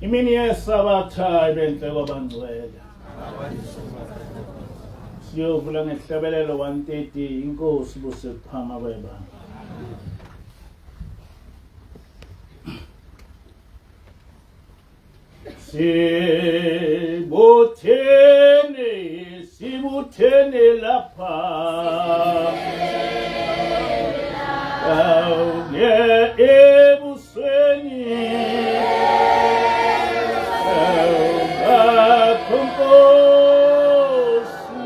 Imini yesabatha ibenhle kwabangcwele. Siyovula ngehlabelelo 130 inkosi buse kuphama kwebanga. Sibuthene, sibuthene lapha. Awuye ebusweni. Awubakho Nkosi.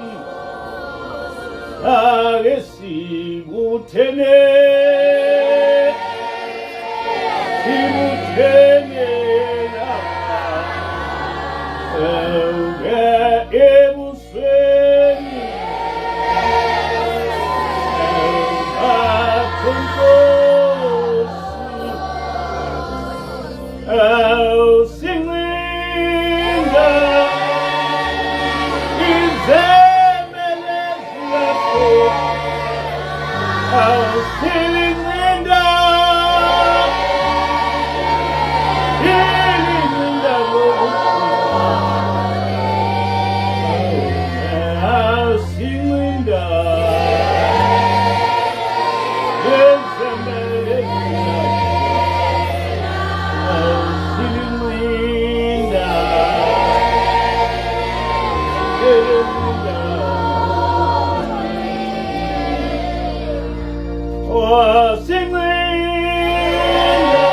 Ake sibuthene. Sibuthene lapha. Awuye ebusweni. Awubakho Nkosi. Awusincinda izemele zakho. Awusilincinda ilincinda lokugcina. Awusincinda izemele zakho. Awusilincinda ilincinda. Wasincinda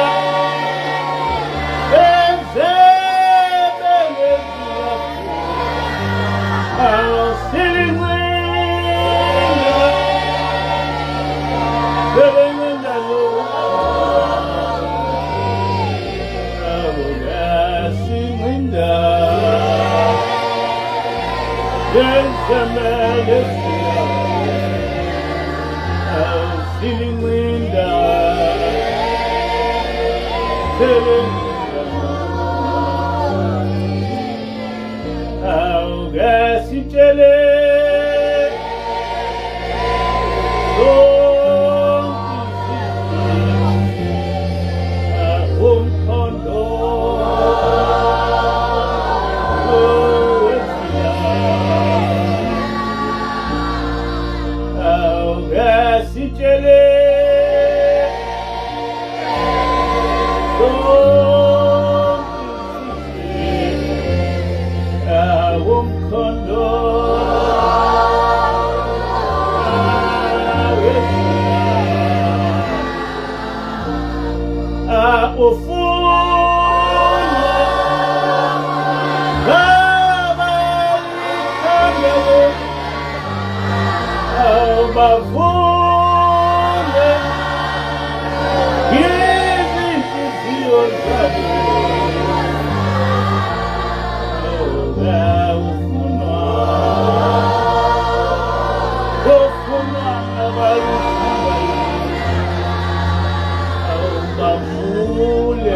ezemele zakho. Awusilincinda ilincinda Awusincinda ezemele zakho. Awusilincinda ilincinda. Awukasitshele zonke izinto umkhondo wezila. Awukasitshele zonke izinto umkhondo wezila. Ufuna abaluthandayo bavule izinhliziyo zabo. Ufuna ufuna abaluthandayo bavule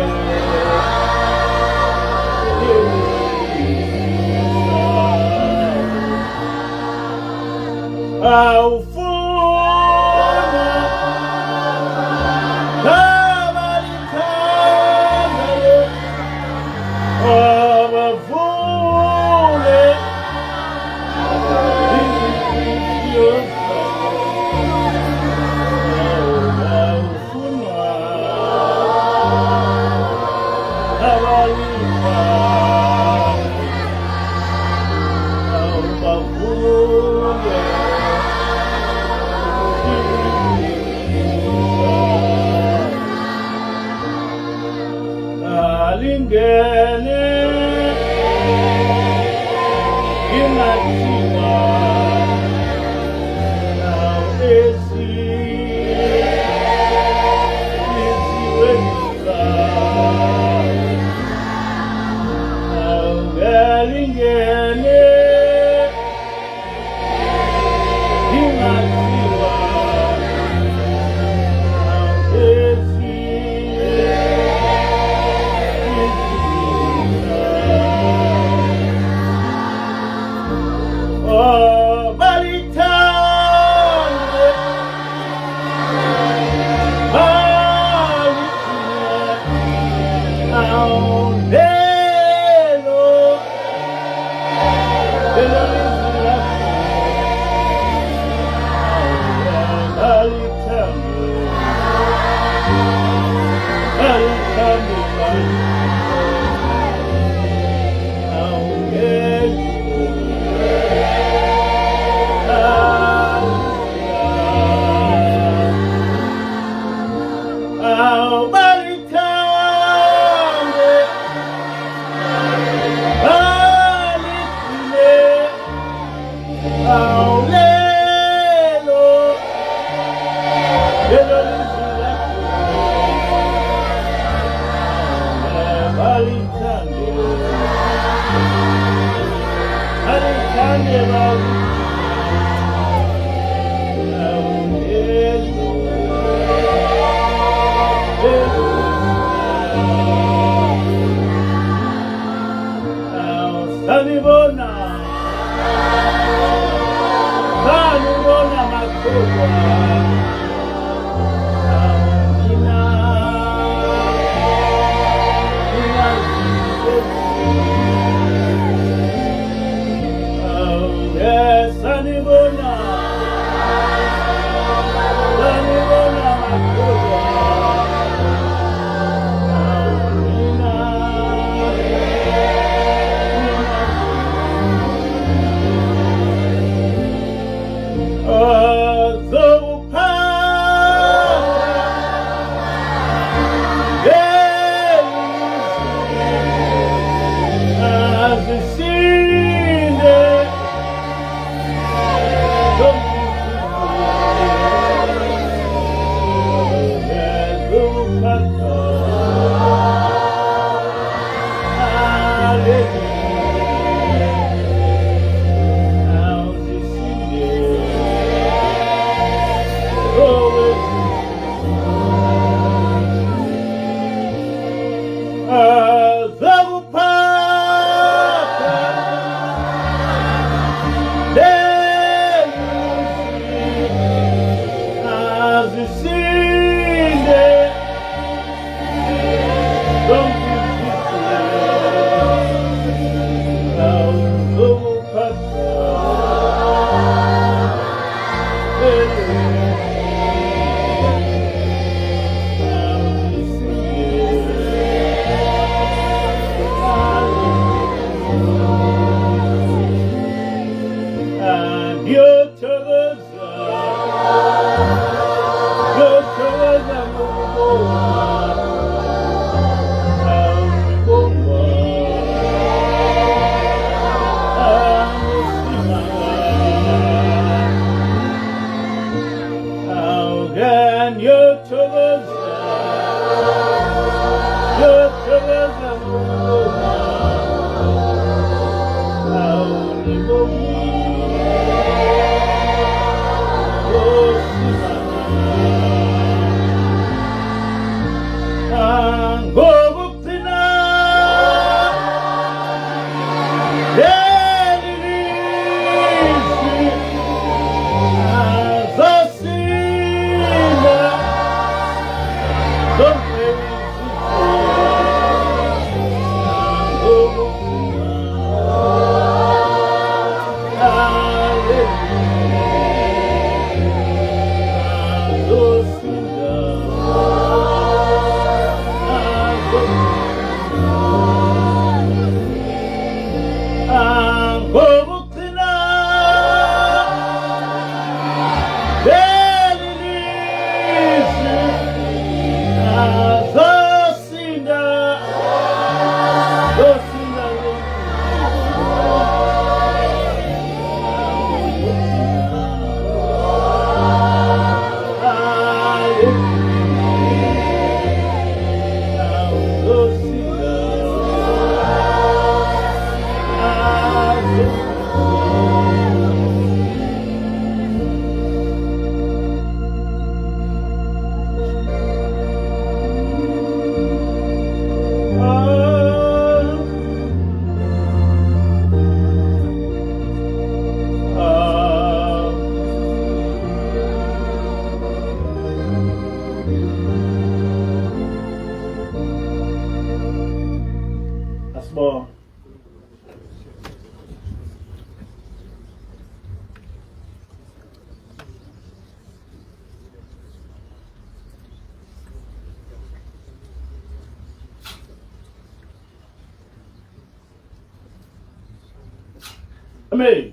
Amen.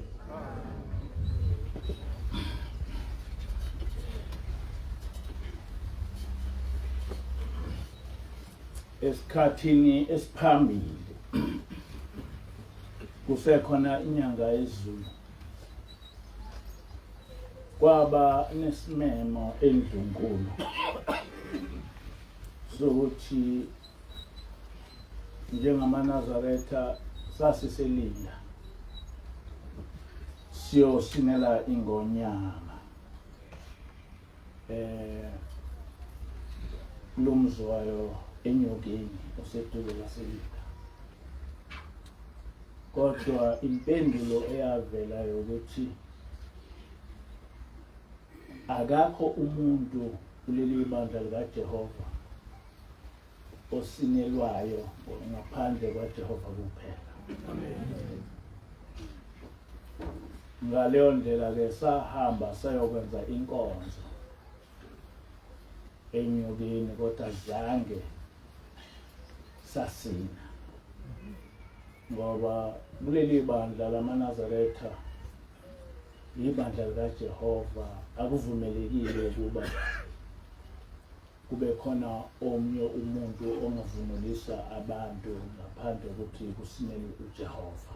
Esikhathini esiphambili kusekhona inyanga yezulu kwaba nesimemo endlunkulu sokuthi njengamaNazaretha sasiselinda siyosinela ingonyama eh lomzi wayo enyokeni oseduze laselinda kodwa impendulo eyavela yokuthi akakho umuntu kuleli bandla likaJehova osinelwayo ngaphandle kwaJehova kuphela. Ngaleyo ndlela ke sahamba sayokwenza inkonzo enyokeni kodwa zange sasina ngoba kuleli bandla lamaNazaretha ibandla likaJehova akuvumelekile ukuba kube khona omnye umuntu ongavunulisa abantu ngaphandle kokuthi kusinele uJehova.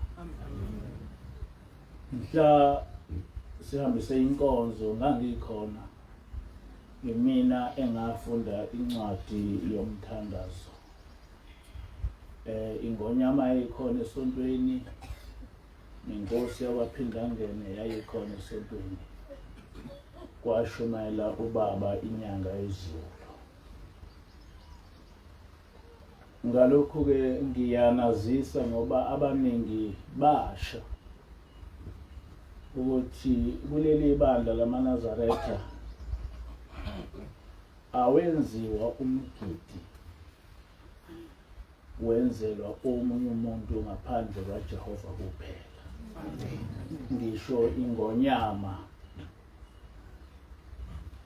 Mhla sihambise inkonzo ngangikhona. Imina engafunda incwadi yomthandazo. Ingonyama yayikhona esontweni, nenkosi yakwaPhindangene yayikhona esontweni. Kwashumayela ubaba inyanga yezulu. Ngalokhu-ke ngiyanazisa ngoba abaningi basha ukuthi kuleli bandla lamaNazaretha awenziwa umgidi wenzelwa omunye umuntu ngaphandle kwaJehova kuphela. Ngisho ingonyama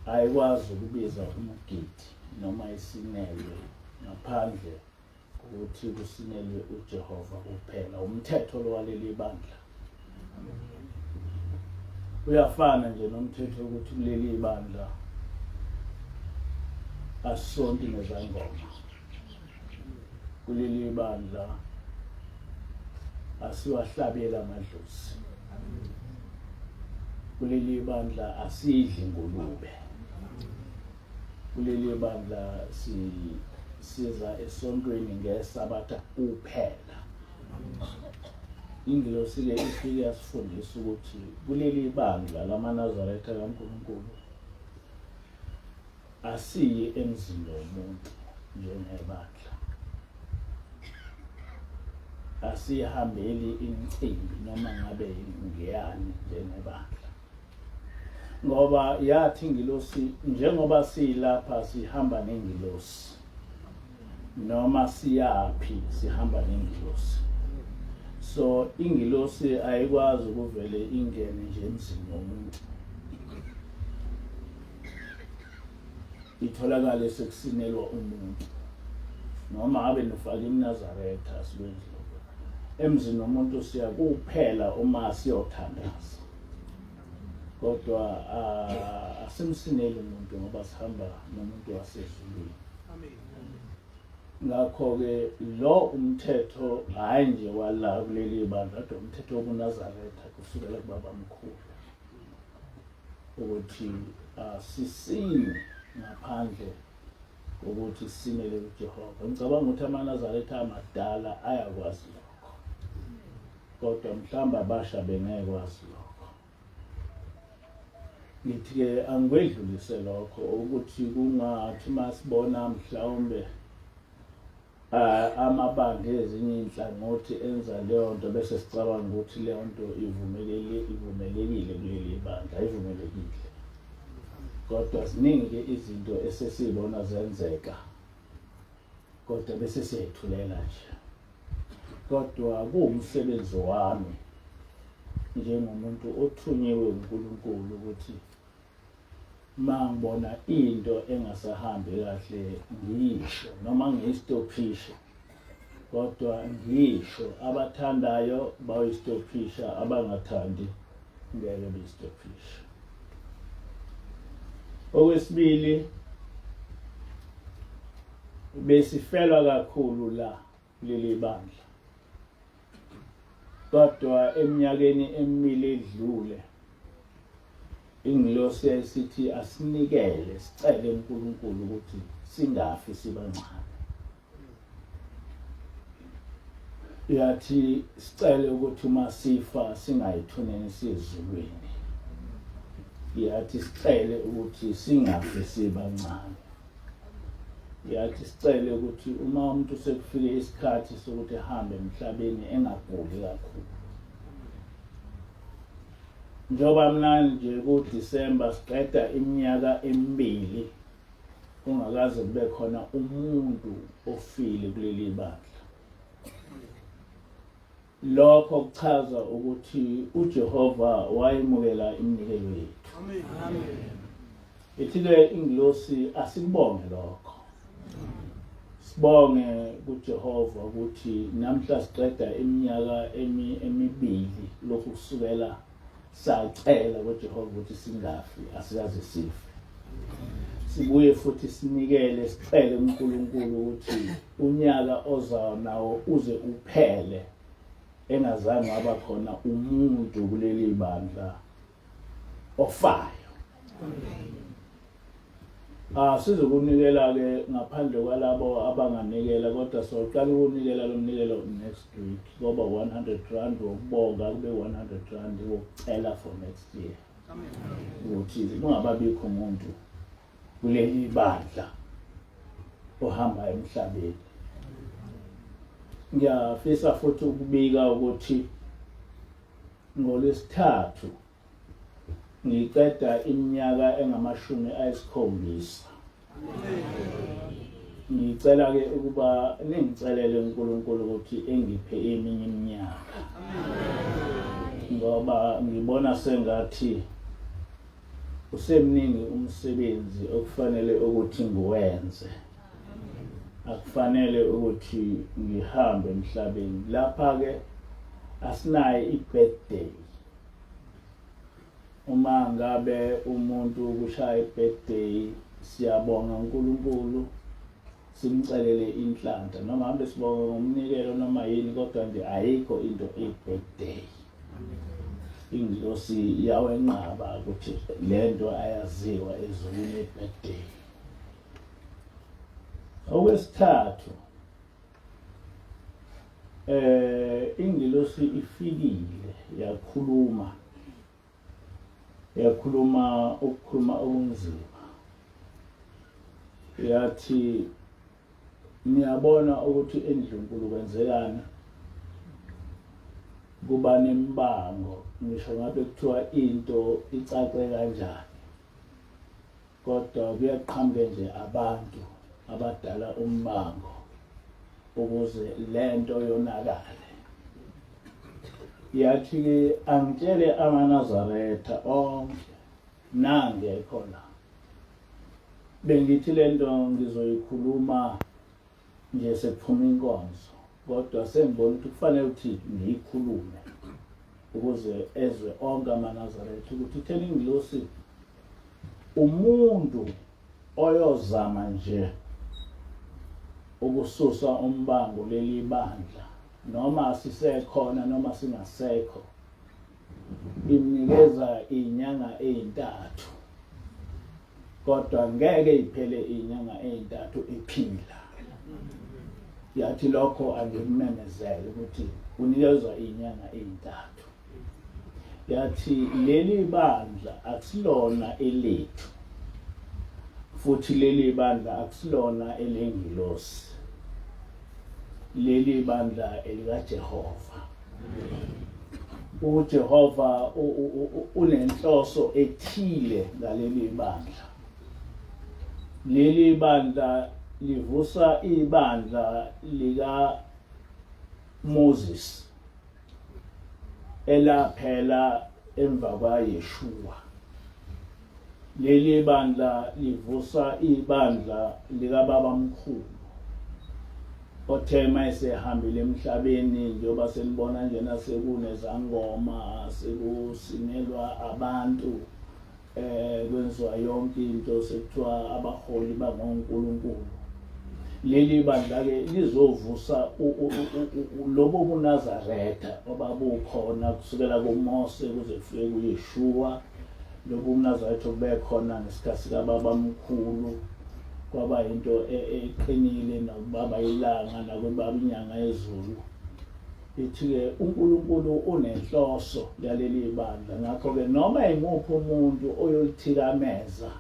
ayikwazi ukubiza umgidi noma isinelwe ngaphandle kokuthi kusinelwe uJehova kuphela. Umthetho lo waleli bandla uyafana nje nomthetho ukuthi kuleli bandla asisonti nezangoma. Kuleli bandla asiwahlabeli amadlozi. Kuleli bandla asidli ngulube. Kuleli bandla siza esontweni ngeSabatha kuphela. Ingilosi-ke ifike yasifundisa ukuthi kuleli bandla lamaNazaretha kaNkulunkulu asiyi emzini womuntu njengebandla, asihambeli imicimbi noma ngabe ngeyani njengebandla, ngoba yathi ingilosi njengoba silapha sihamba nengilosi, noma siyaphi sihamba nengilosi. So ingilosi ayikwazi ukuvele ingene nje emzini womuntu, itholakale sekusinelwa umuntu, noma abe nifake iMnazaretha, asikwenzi lokho. Emzini womuntu siya kuphela uma siyothandaza, kodwa asimsineli umuntu ngoba sihamba nomuntu wasezulwini. Ngakho-ke lo umthetho hhayi nje wala kuleli bandla, kodwa umthetho wobuNazaretha kusukela kubabamkhulu ukuthi asisini ngaphandle kokuthi sisinele uJehova. Ngicabanga ukuthi amaNazaretha amadala ayakwazi lokho, kodwa mhlawumbe abasha bengekwazi lokho. Ngithi-ke angikwedlulise lokho ukuthi kungathi masibona mhlawumbe amabandla ezinye iy'nhlangothi enza leyo nto bese sicabanga ukuthi leyo nto ivumelekile kuleli bandla. Ayivumelekile, kodwa ziningi-ke izinto esesiyibona zenzeka, kodwa bese siyayithulela nje. Kodwa kuwumsebenzi wami njengomuntu othunyiwe uNkulunkulu ukuthi uma ngibona into engasahambi kahle ngisho, noma ngiyistophishe, kodwa ngisho. Abathandayo bayistophisha, abangathandi ngeke beyistophishe. Okwesibili, besifelwa kakhulu la kuleli bandla, kodwa eminyakeni emibili edlule ingilosi yayisithi asinikele, sicele uNkulunkulu ukuthi singafi sibancane. Yathi sicele ukuthi uma sifa singayithuneni siyezulwini. Yathi sicele ukuthi singafi sibancane. Yathi sicele ukuthi uma umuntu sekufike isikhathi sokuthi ehambe emhlabeni engaguli kakhulu. Njengoba manje kuDisemba siqeda iminyaka emibili kungakaze kube khona umuntu ofile kuleli bandla. Lokho kuchaza ukuthi uJehova wayemukela iminikelo yethu. Amen. Ithi-ke ingilosi asikubonge lokho. Sibonge kuJehova ukuthi namhla siqeda iminyaka emibili lokhu kusukela sacela kuJehova ukuthi singafi, asikaze sife. Sibuye futhi sinikele, sicele uNkulunkulu ukuthi unyaka ozayo nawo uze uphele engazange waba khona umuntu kuleli bandla ofayo. Asizukunikela ke ngaphandle kwalabo abanganikela kodwa soqala ukunikela lo mnikelo next week koba 100 rand wokubonga kube 100 rand wokucela for next year ukuthi kungababikho umuntu kuleli bandla ohamba emhlabeni. Ngiyafisa futhi ukubika ukuthi ngolwesithathu ngiqeda iminyaka engamashumi ayisikhombisa. Ngicela ke ukuba ningicelele uNkulunkulu ukuthi engiphe eminye iminyaka ngoba ngibona sengathi usemningi umsebenzi okufanele ukuthi ngiwenze. Akufanele ukuthi ngihambe emhlabeni. Lapha ke asinayo i-birthday. Uma ngabe umuntu kushaya i-birthday siyabonga uNkulunkulu simcelele inhlanhla noma hambe sibonga ngomnikelo noma yini kodwa nje ayikho into i-birthday. Ingilosi iyawenqaba ukuthi lento ayaziwa ezulwini i-birthday. Okwesithathu ingilosi ifikile yakhuluma yakhuluma ukukhuluma okunzima yathi niyabona ukuthi endlunkulu kwenzekani kuba nemibango ngisho ngabe kuthiwa into icace kanjani Kodwa kuyaqhamuke nje abantu abadala umbango ukuze lento yonakale. Yathi-ke angitshele amaNazaretha onke nangekho la. Bengithi lento ngizoyikhuluma nje sekuphuma inkonzo kodwa sengibona ukuthi kufanele ukuthi ngiyikhulume ukuze ezwe onke amaNazaretha ukuthi itheni ingilosi umuntu oyozama nje ukususa umbango leli bandla noma sisekhona noma singasekho imnikeza inyanga ezintathu kodwa ngeke iphele inyanga ezintathu ephila. Yathi lokho angikumemezele ukuthi unikezwa inyanga ezintathu. Yathi leli bandla akusilona elethu futhi leli bandla akusilona elengilosi, leli bandla elikaJehova. uJehova unenhloso ethile ngaleli bandla. Leli bandla livusa ibandla lika Moses elaphela emva kwaYeshua. Leli bandla livusa ibandla likababamkhulu othe mayesehambile emhlabeni njengoba senibona njena sekunezangoma sekusinelwa abantu kwenziwa yonke into sekuthiwa abaholi bangonkulunkulu. Leli bandla ke lizovusa lobo buNazaretha obabukhona kusukela kuMose kuze kufike kuYeshua. Lobu buNazaretha obubekhona ngesikhathi sikababamkhulu kwaba into eqinile nakubaba ilanga nakubaba inyanga yezulu. Ithi-ke uNkulunkulu unenhloso yaleli bandla, ngakho-ke noma imuphi umuntu oyolithikameza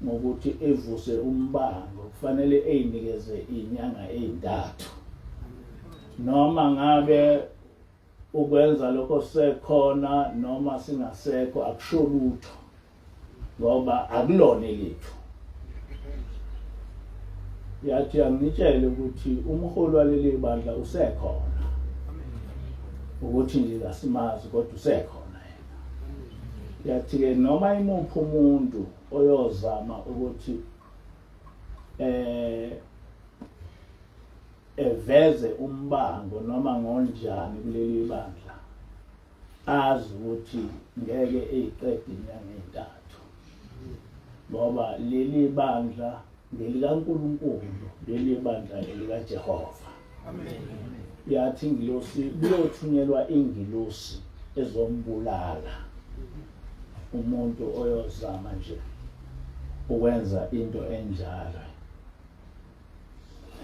ngokuthi evuse umbango kufanele eyinikeze inyanga ezintathu. Noma ngabe ukwenza lokho sekhona noma singasekho akusho lutho ngoba akulona elethu. Yathi angitshele ukuthi umholi waleli bandla usekhona, ukuthi nje kasimazi kodwa usekhona yena. Yathi-ke noma imuphi umuntu oyozama ukuthi eveze umbango noma ngonjani kuleli bandla azi ukuthi ngeke eyiqede inyanga ezintathu ngoba leli bandla ngelikaNkulunkulu, leli bandla elikaJehova. Amen. Yathi ingilosi kuyothunyelwa ingilosi ezombulala umuntu oyozama nje Ukwenza into enjalo.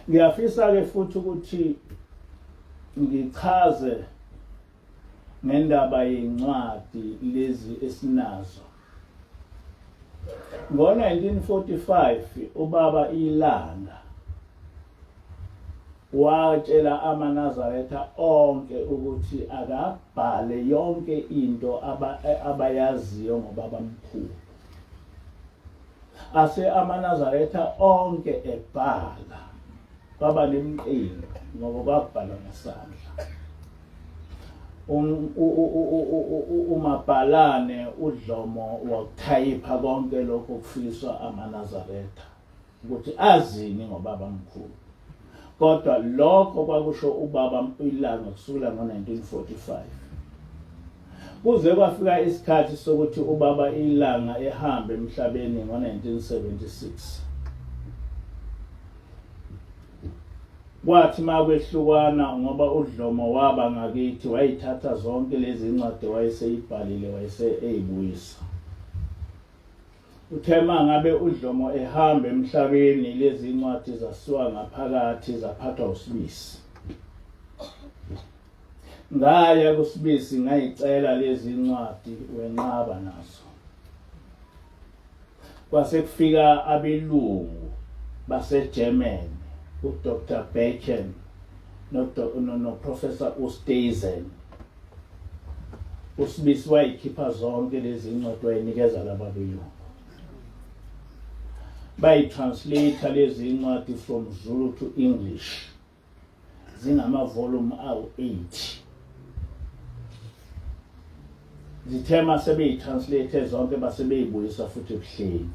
Ngiyafisa ke futhi ukuthi ngichaze ngendaba yencwadi lezi esinazo. Ngo-1945 ubaba iLanga watshela amaNazaretha onke ukuthi akabhale yonke into abayaziyo ngobabamkhulu. Ase amaNazaretha onke ebhala, kwaba nemiqingo ngoba kwakubhalwa ngesandla. Um, umabhalane uDlomo wakuthayipha konke lokho kufiswa amaNazaretha ukuthi azini ngobaba mkhulu, kodwa lokho kwakusho ubaba iLanga kusukela ngo-1945 kuze kwafika isikhathi sokuthi ubaba iLanga ehambe emhlabeni ngo-1976. Kwathi makwehlukwana ngoba uDlomo waba ngakithi, wayithatha zonke lezi ncwadi wayeseyibhalile wayese eyibuyisa. Uthe mangabe uDlomo ehamba emhlabeni, lezi ncwadi zasuka ngaphakathi zaphathwa uSibisi. Ngaya kuSibisi ngayicela lezi ncwadi, wenqaba nazo. Kwase kufika abelungu baseGermany, uDr Bacon noProfessor uSteisen. USibisi wayikhipha zonke lezi ncwadi wayinikeza laba belungu, bayitranslate lezi ncwadi from Zulu to English, zingama-volume awu-8. Zithe uma sebeyitranslate zonke base beyibuyisa futhi ebuhleni.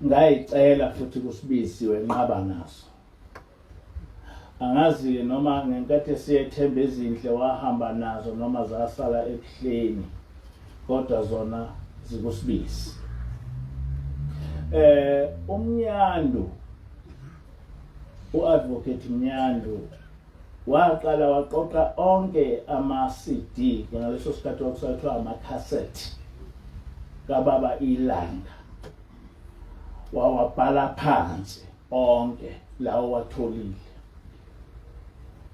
Ngayicela futhi kuSibisi, wenqaba naso. Angazi-ke noma ngenkathi esiyethemba ezinhle wahamba nazo noma zasala ebuhleni, kodwa zona zikuSibisi. UMnyandu, u-Advocate Mnyandu, waqala waqoqa onke ama-CD, ngaleso sikhathi kwakusathiwa ama-cassette, kababa iLanga, wawabhala phansi onke lawo watholile,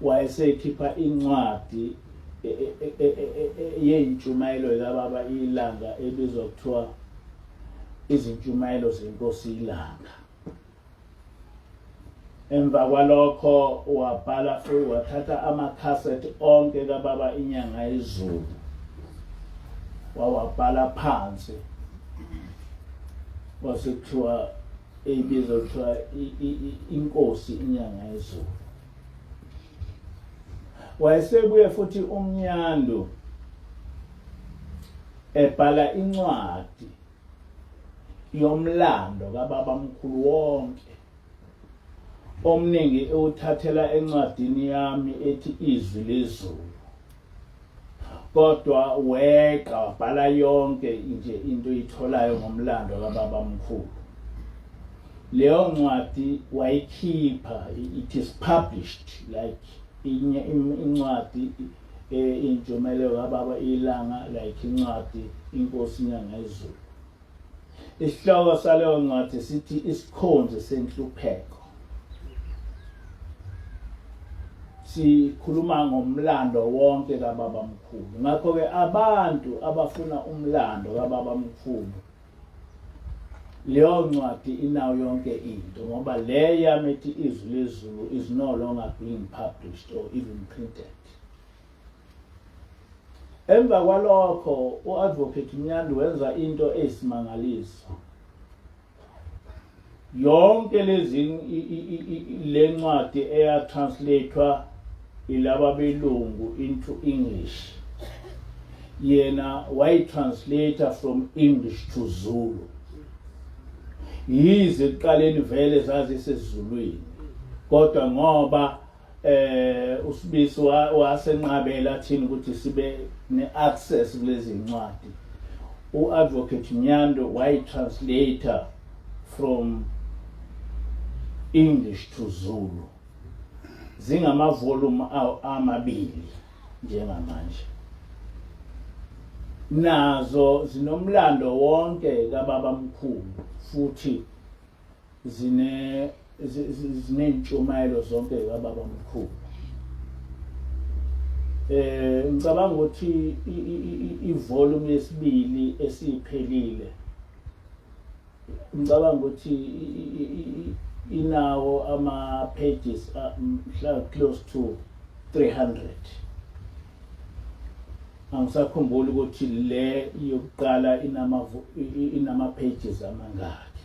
wayesekhipha incwadi yey'ntshumayelo kababa iLanga ebizwa kuthiwa Izintshumayelo Zenkosi iLanga. Emva kwalokho wabhala futhi wathatha amakhasethi onke kababa iNyanga Izulu, wawabhala phansi, kwase kuthiwa eyibizwa kuthiwa Inkosi Inyanga Yezulu. Wayesebuye futhi uMnyandu ebhala incwadi yomlando kababamkhulu wonke, omningi ewuthathela encwadini yami ethi Izwi Lezulu, kodwa weqa wabhala yonke nje into oyitholayo ngomlando kababamkhulu. Leyo ncwadi wayikhipha, it is published like inye incwadi Intshumayelo Kababa iLanga, like incwadi Inkosi Inyanga Yezulu. Isihloko saleyo ncwadi sithi Isikhonzi Senhlupheko. Sikhuluma ngomlando wonke kababamkhulu. Ngakho-ke abantu abafuna umlando kababamkhulu, leyo ncwadi inayo yonke into, ngoba le yami ethi Izwi Lezulu is no longer being published or even printed. Emva kwalokho u-Advocate Mnyandu wenza into eyisimangaliso. Yonke lezi le ncwadi eyatranslatewa ilaba belungu into English, yena wayitranslate from English to Zulu. Yize ekuqaleni vele zazisezulwini, kodwa ngoba uSibisi wasenqabela thina ukuthi sibe ne-access kulezi ncwadi, u-Advocate Mnyando wayitranslate from English to Zulu, zingama-volume amabili njengamanje. Nazo zinomlando wonke kababa mkhulu futhi zine zinentshumayelo zonke kababa mkhulu. Ngicabanga ukuthi i-volume yesibili esiphelile, ngicabanga ukuthi inawo ama pages mhla close to 300. Angisakhumbuli ukuthi le yokuqala inama pages amangaki.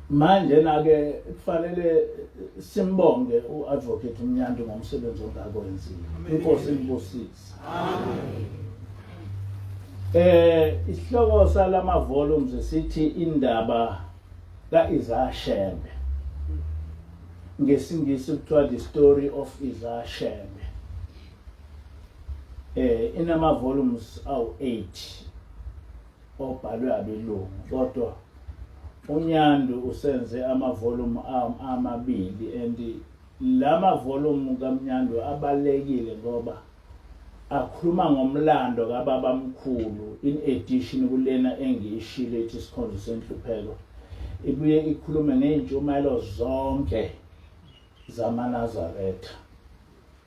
Manje na ke kufanele simbonge uadvocate uMnyandu ngomsebenzi ongaka wenzile. Inkosi imbusise. Amen. Isihloko salama volumes sithi indaba kaIsaiah Shembe. NgesiNgisi kuthiwa The Story of Isaiah Shembe. Inama volumes awu 8 obhalwe abelungu, kodwa uNyandu usenze ama-volume amabili, and lama volume kaMnyandu abalekile ngoba akhuluma ngomlando kababamkhulu in addition kulena engiyishilo ethi Isikhonzo Senhlupheko. Ibuye ikhulume ngey'ntshumayelo zonke zamaNazaretha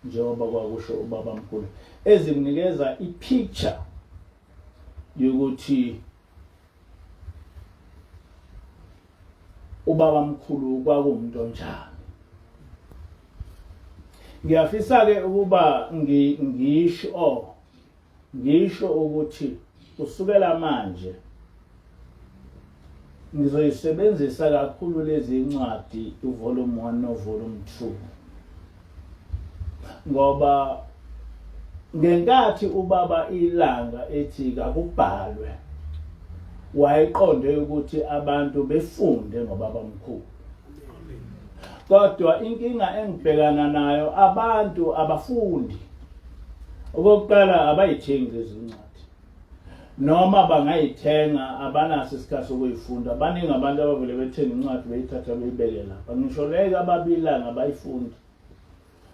njengoba kwakusho ubabamkhulu, ezikunikeza i-picture yokuthi ubabamkhulu kwakuwumuntu onjani. Ngiyafisa ke ukuba ngisho ukuthi kusukela manje ngizoyisebenzisa kakhulu lezi incwadi, uvolume 1 no volume 2, ngoba ngenkathi ubaba iLanga ethi kakubhalwe, wayeqonde ukuthi abantu befunde ngobaba mkhulu. Kodwa inkinga engibhekana nayo, abantu abafundi. Okokuqala, abayithengi lezi ncwadi, noma bangayithenga abanaso isikhathi sokuyifunda. Baningi abantu abavele bethenga incwadi beyithatha beyibeke lapha, ngisho leke ababilanga abayifundi.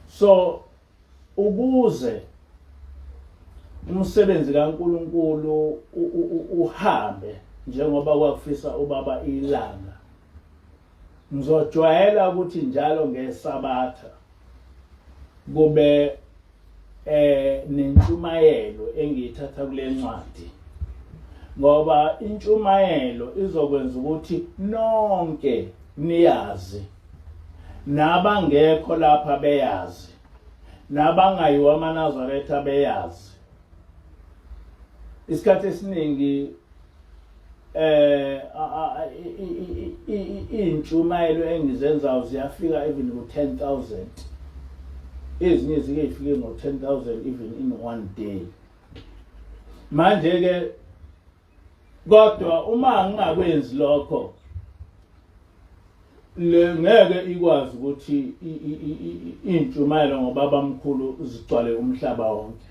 So ukuze umsebenzi kaNkuluNkulu uhambe njengoba kwakufisa ubaba iLanga, ngizojwayela ukuthi njalo ngeSabatha kube nentshumayelo engiyithatha kule ncwadi, ngoba intshumayelo izokwenza ukuthi nonke niyazi, nabangekho lapha beyazi, nabangayiwa amaNazaretha beyazi. Isikhathi esiningi intshumayelo engizenzayo ziyafika even ku 10,000, ezinye zike ifike ngo 10,000 even in one day. Manje ke kodwa uma ngingakwenzi lokho, le ngeke ikwazi ukuthi intshumayelo ngobaba mkhulu zigcwale umhlaba wonke.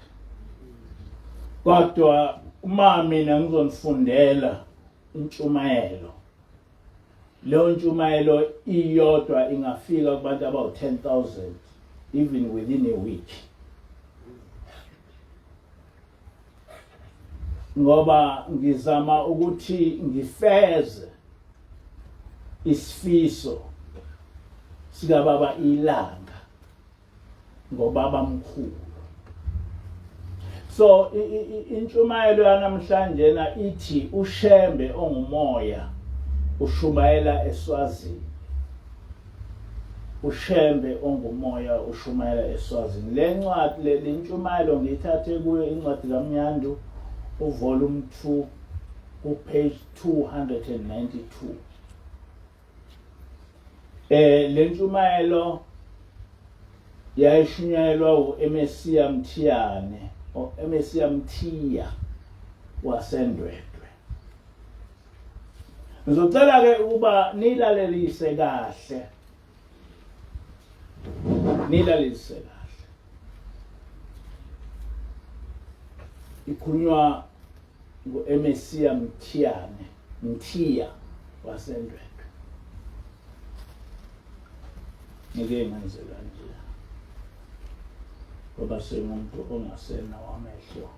Kodwa uma mina ngizonifundela intshumayelo, leyo ntshumayelo iyodwa ingafika kubantu abawu 10,000 even within a week, ngoba ngizama ukuthi ngifeze isifiso sikababa iLanga ngobaba mkhulu. So intshumayelo yanamhlanje na ithi uShembe ongumoya ushumayela eSwazini. uShembe ongumoya ushumayela eSwazini. Le ncwadi, le ntshumayelo ngiyithathe kuyo incwadi kaMnyandu, uvolume 2 ku page 292. Le ntshumayelo yayishunyayelwa uMesiya Mthiyane, oMesiya Mthiya waseNdwedwe. Ngizocela ke ukuba nilalelise kahle, nilalelise kahle. Ikhulunywa nguMesiya Mthiyane, Mthiya waseNdwedwe. Ngike ngenze kanje. Ngoba sengumuntu ongasenawo amehlo.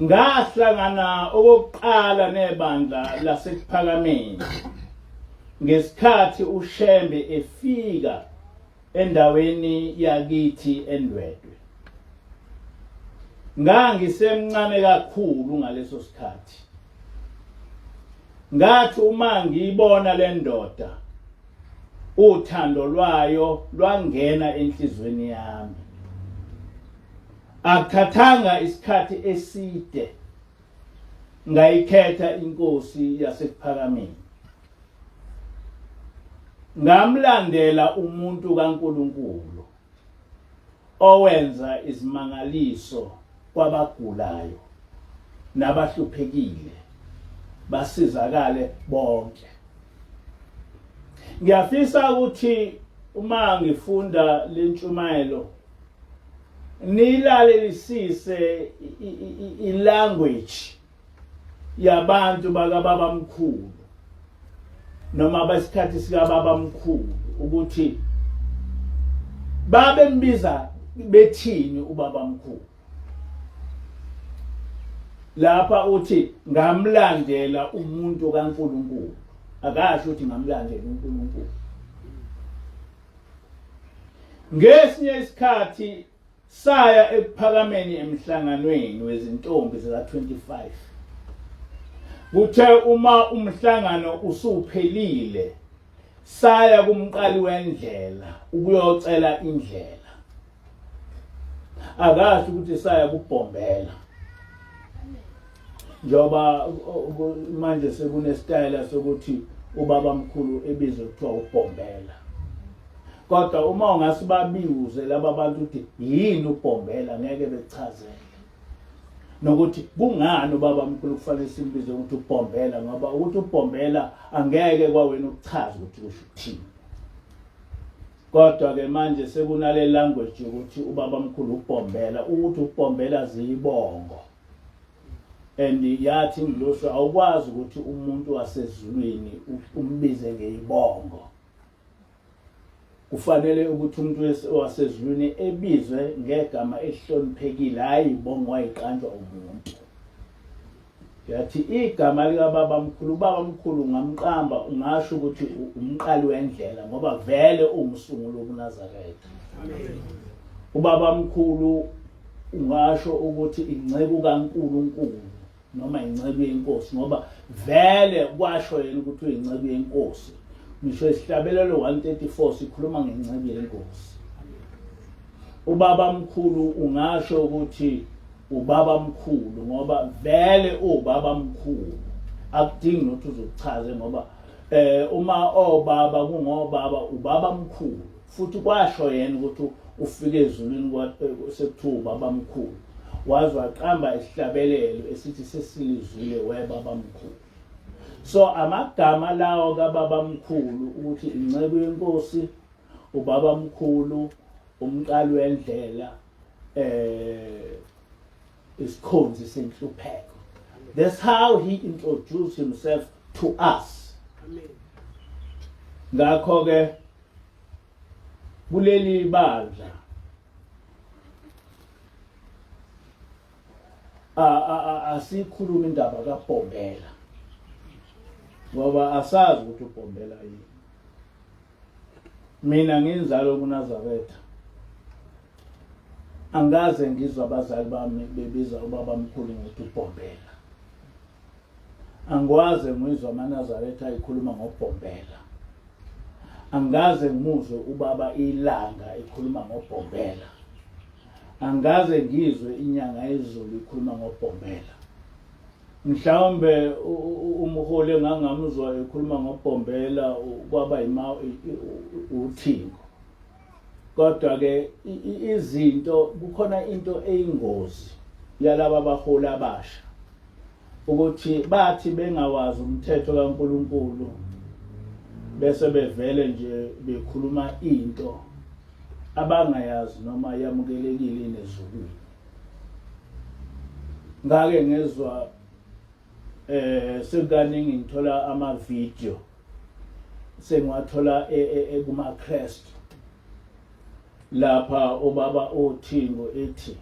Ngahlangana okokuqala nebandla laseKuphakameni ngesikhathi uShembe efika endaweni yakithi eNdwedwe. Ngangisemncane kakhulu ngaleso sikhathi. Ngathi uma ngiyibona le ndoda uthando lwayo lwangena enhlizweni yami. Akuthathanga isikhathi eside ngayikhetha inkosi yaseKuphakameni. Ngamlandela umuntu kaNkulunkulu owenza izimangaliso kwabagulayo nabahluphekile basizakale bonke. Ngiyafisa ukuthi uma ngifunda lentshumayelo nilalelisise i-language yabantu bakababamkhulu noma besikhathi sikababamkhulu ukuthi babembiza bethini ubabamkhulu. Lapha uthi ngamlandela umuntu kaNkulunkulu, akasho ukuthi ngamlandela uNkulunkulu. Ngesinye isikhathi saya ekuphakameni emhlanganweni wezintombi zika-25. Kuthe uma umhlangano usuphelile saya kumqali wendlela ukuyocela indlela. Akasho ukuthi saya kubhombela. Njengoba manje sekunesitayela sokuthi ubaba mkhulu ebizwe kuthiwa ubhombela. Kodwa uma ungase babiuze laba bantu ukuthi yini ubhombela ngeke bekuchazele. Nokuthi kungani ubaba mkhulu kufanele simbize ukuthi ubhombela, ngoba ukuthi ubhombela angeke kwawena ukuchaza ukuthi kusho ukuthini. Kodwa ke manje sekunale language yokuthi ubaba mkhulu ubhombela, ukuthi ubhombela ziyibongo. And yathi ingilosi awukwazi ukuthi umuntu wasezulwini umbize ngeyibongo. Kufanele ukuthi umuntu wasezulwini ebizwe ngegama elihloniphekile, hayi ibongo wayiqanjwa umuntu. Yathi igama likababa mkhulu, ubaba mkhulu ungamqamba ungasho ukuthi umqali wendlela ngoba vele uwumsunguli wobuNazaretha. Ubaba mkhulu ungasho ukuthi inceku kaNkulunkulu noma inceku yenkosi ngoba vele kwasho yena ukuthi uyinceku yenkosi. Ngisho isihlabelelo 134 sikhuluma ngenceku yenkosi. Ubaba mkhulu ungasho ukuthi ubaba mkhulu ngoba vele uwubaba mkhulu, akudingi nokuthi uzokuchaze ngoba uma obaba kungobaba ubaba mkhulu, futhi kwasho yena ukuthi ufike ezulwini sekuthiwa ubaba mkhulu, waze waqamba isihlabelelo esithi sesilizwile webaba mkhulu. So amagama lawo kababa mkhulu ukuthi inceku yenkosi, ubaba mkhulu, umqali wendlela, isikhonzi senhlupheko. That's how he introduced himself to us. Amen. Ngakho ke kuleli bandla asikhuluma indaba kaBhombela ngoba asazi ukuthi uBhombela yini. Mina nginzalo kuNazaretha, angikaze ngizwe abazali bami bebiza ubaba mkhulu ngokuthi uBhombela. Angikwaze ngizwe amaNazaretha ekhuluma ngoBhombela. Angikaze ngimuzwe ubaba iLanga ekhuluma ngoBhombela. Angikaze ngizwe inyanga yezulu ikhuluma ngoBhombela. Mhlawumbe umholi engangamuzwa ekhuluma ngoBhombela kwaba uthingo. Kodwa ke izinto kukhona into eyingozi yalaba baholi abasha ukuthi bathi bengawazi umthetho kaNkuluNkulu bese bevele nje bekhuluma into abangayazi noma yamukelekile nezulwini. Ngake ngezwa eh sekukaningi ngithola ama video sengiwathola e, e, e, kumaKristu lapha ubaba uThingo ethi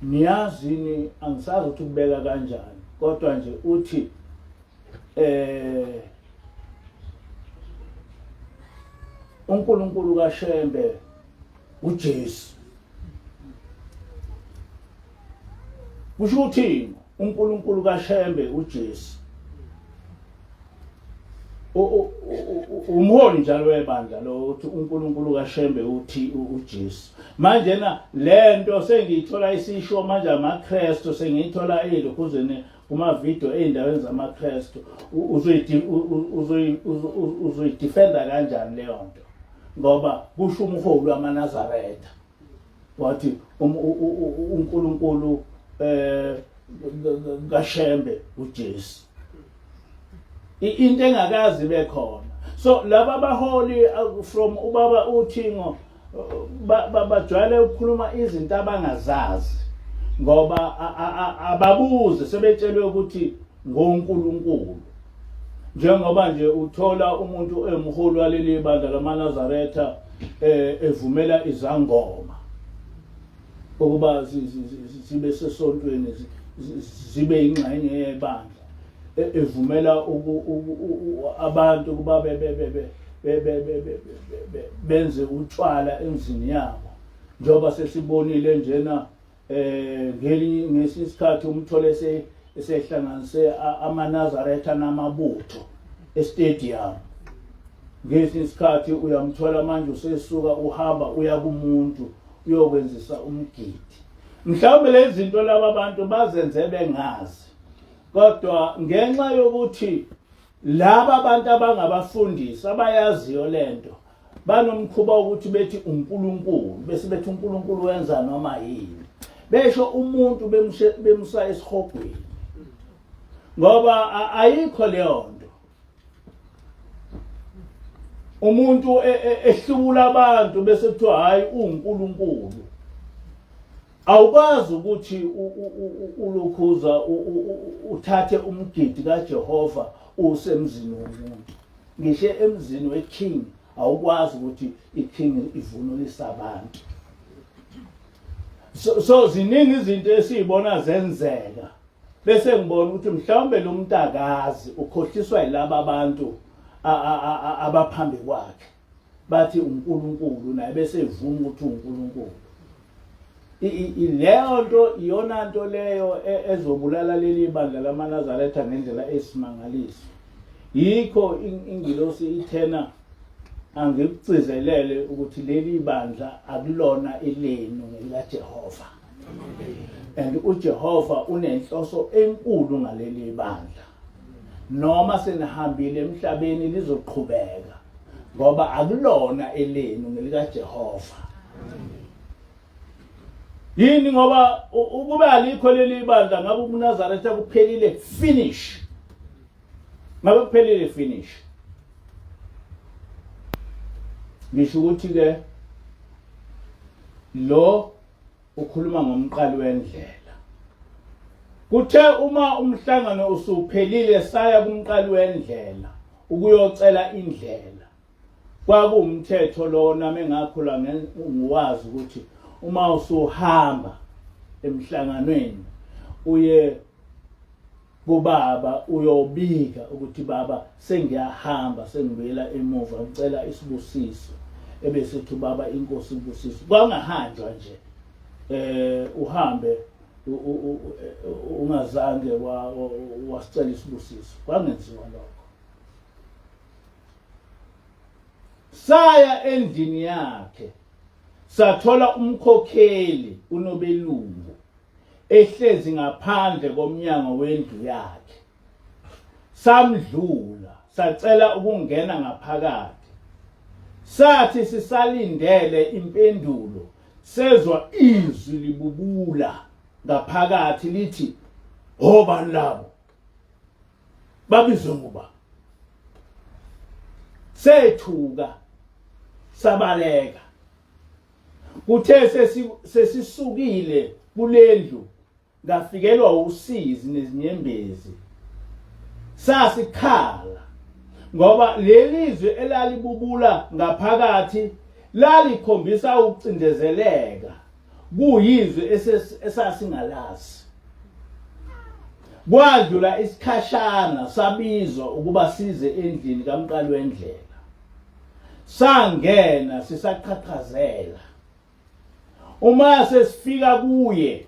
niyazini angisazi ukuthi ukubeka kanjani kodwa nje uthi eh uNkulunkulu kaShembe uJesu kusho ukuthi uNkulunkulu kaShembe uJesu umholi njalo webandla lo uthi uNkulunkulu kaShembe uthi uJesu manje na lento sengiyithola isisho manje amaKristu sengiyithola ezilokhuzeni kuma-video ey'ndaweni zamaKristu uzoyidefenda kanjani leyo nto ngoba kusho umholi wamaNazaretha wathi um, uNkulunkulu eh kaShembe uJesu into engakazi bekhona so laba baholi from ubaba uThingo bajwayele ukukhuluma izinto abangazazi ngoba ababuze sebetshelwe ukuthi ngoNkulunkulu njengoba nje uthola umuntu emholi waleli bandla lamaNazaretha eh, evumela izangoma ukuba zibe sesontweni zibe ingxenye yebandla e, evumela abantu ukuba benze utshwala emzini yabo njengoba sesibonile njena eh ngelinye ngesinye isikhathi umthole esehlanganise amaNazaretha namabutho estadium ngesinye isikhathi uyamthola manje usesuka uhamba uya kumuntu uyokwenzisa umgidi mhlawumbe lezi zinto laba bantu bazenze bengazi kodwa ngenxa yokuthi laba abantu abangabafundisi abayaziyo lento banomkhuba ukuthi bethi uNkulunkulu bese bethi uNkulunkulu wenza noma yini besho umuntu bemsa esihogweni ngoba ayikho leyo nto umuntu e, e, ehlubula abantu bese kuthiwa hayi uNkulunkulu awukwazi ukuthi ulukhuza uthathe umgidi kaJehova usemzini womuntu ngisho emzini weking awukwazi ukuthi iking ivunulisa abantu so, so ziningi izinto esizibona zenzeka bese ngibona ukuthi mhlawumbe lo muntu akazi ukhohliswa yilaba abantu abaphambi kwakhe bathi uNkulunkulu naye bese evuma ukuthi uNkulunkulu leyo nto iyona nto leyo e, ezobulala leli bandla lamaNazaretha ngendlela esimangaliso yikho ingilosi ithena angikugcizelele ukuthi leli bandla akulona elenu ngelikaJehova and uJehova unenhloso enkulu ngaleli bandla noma senihambile emhlabeni lizoqhubeka ngoba akulona elenu ngelikaJehova yini ngoba ukube alikho leli bandla ngabe ubuNazaretha kuphelile finish ngabe kuphelile finish ngisho ukuthi ke lo ukhuluma ngomqali wendlela kuthe uma umhlangano usuphelile saya kumqali wendlela ukuyocela indlela kwakuwumthetho lona mengakhula ngiwazi ukuthi uma usuhamba emhlanganweni uye kubaba uyobika ukuthi baba sengiyahamba sengibuyela emuva ngicela isibusiso ebese ethi ubaba inkosi ibusiso kwangahanjwa nje eh uhambe ungazange wasicela isibusiso kwangenziwa lokho saya endlini yakhe. Sathola umkhokheli uNobelungu ehlezi ngaphandle komnyango wendlu yakhe. Samdlula sacela ukungena ngaphakathi. Sathi sisalindele impendulo sezwa izwi libubula ngaphakathi lithi obani labo babizwe nguba sethuka sabaleka kuthe sesisukile kulendlu ngafikelwa usizi nezinyembezi sasikhala ngoba lelizwe elalibubula ngaphakathi lalikhombisa ukucindezeleka kuyizwe esasingalazi kwadlula isikhashana sabizwa ukuba size endlini kamqali wendlela sangena sisaqhaqhazela uma sesifika kuye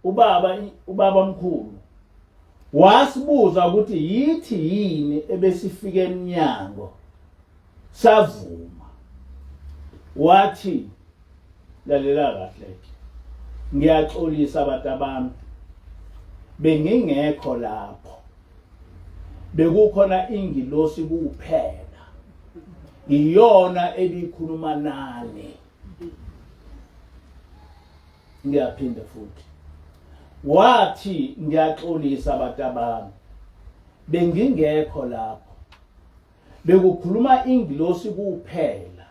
ubaba ubaba mkhulu wasibuza ukuthi yithi yini ebesifike emnyango savuma wathi lalela kahle ke ngiyaxolisa abantu bengingekho lapho bekukhona ingilosi kuphela iyona ebikhuluma nani ngiyaphinda futhi wathi ngiyaxolisa batabami bengingekho lapho bekukhuluma ingilosi kuphela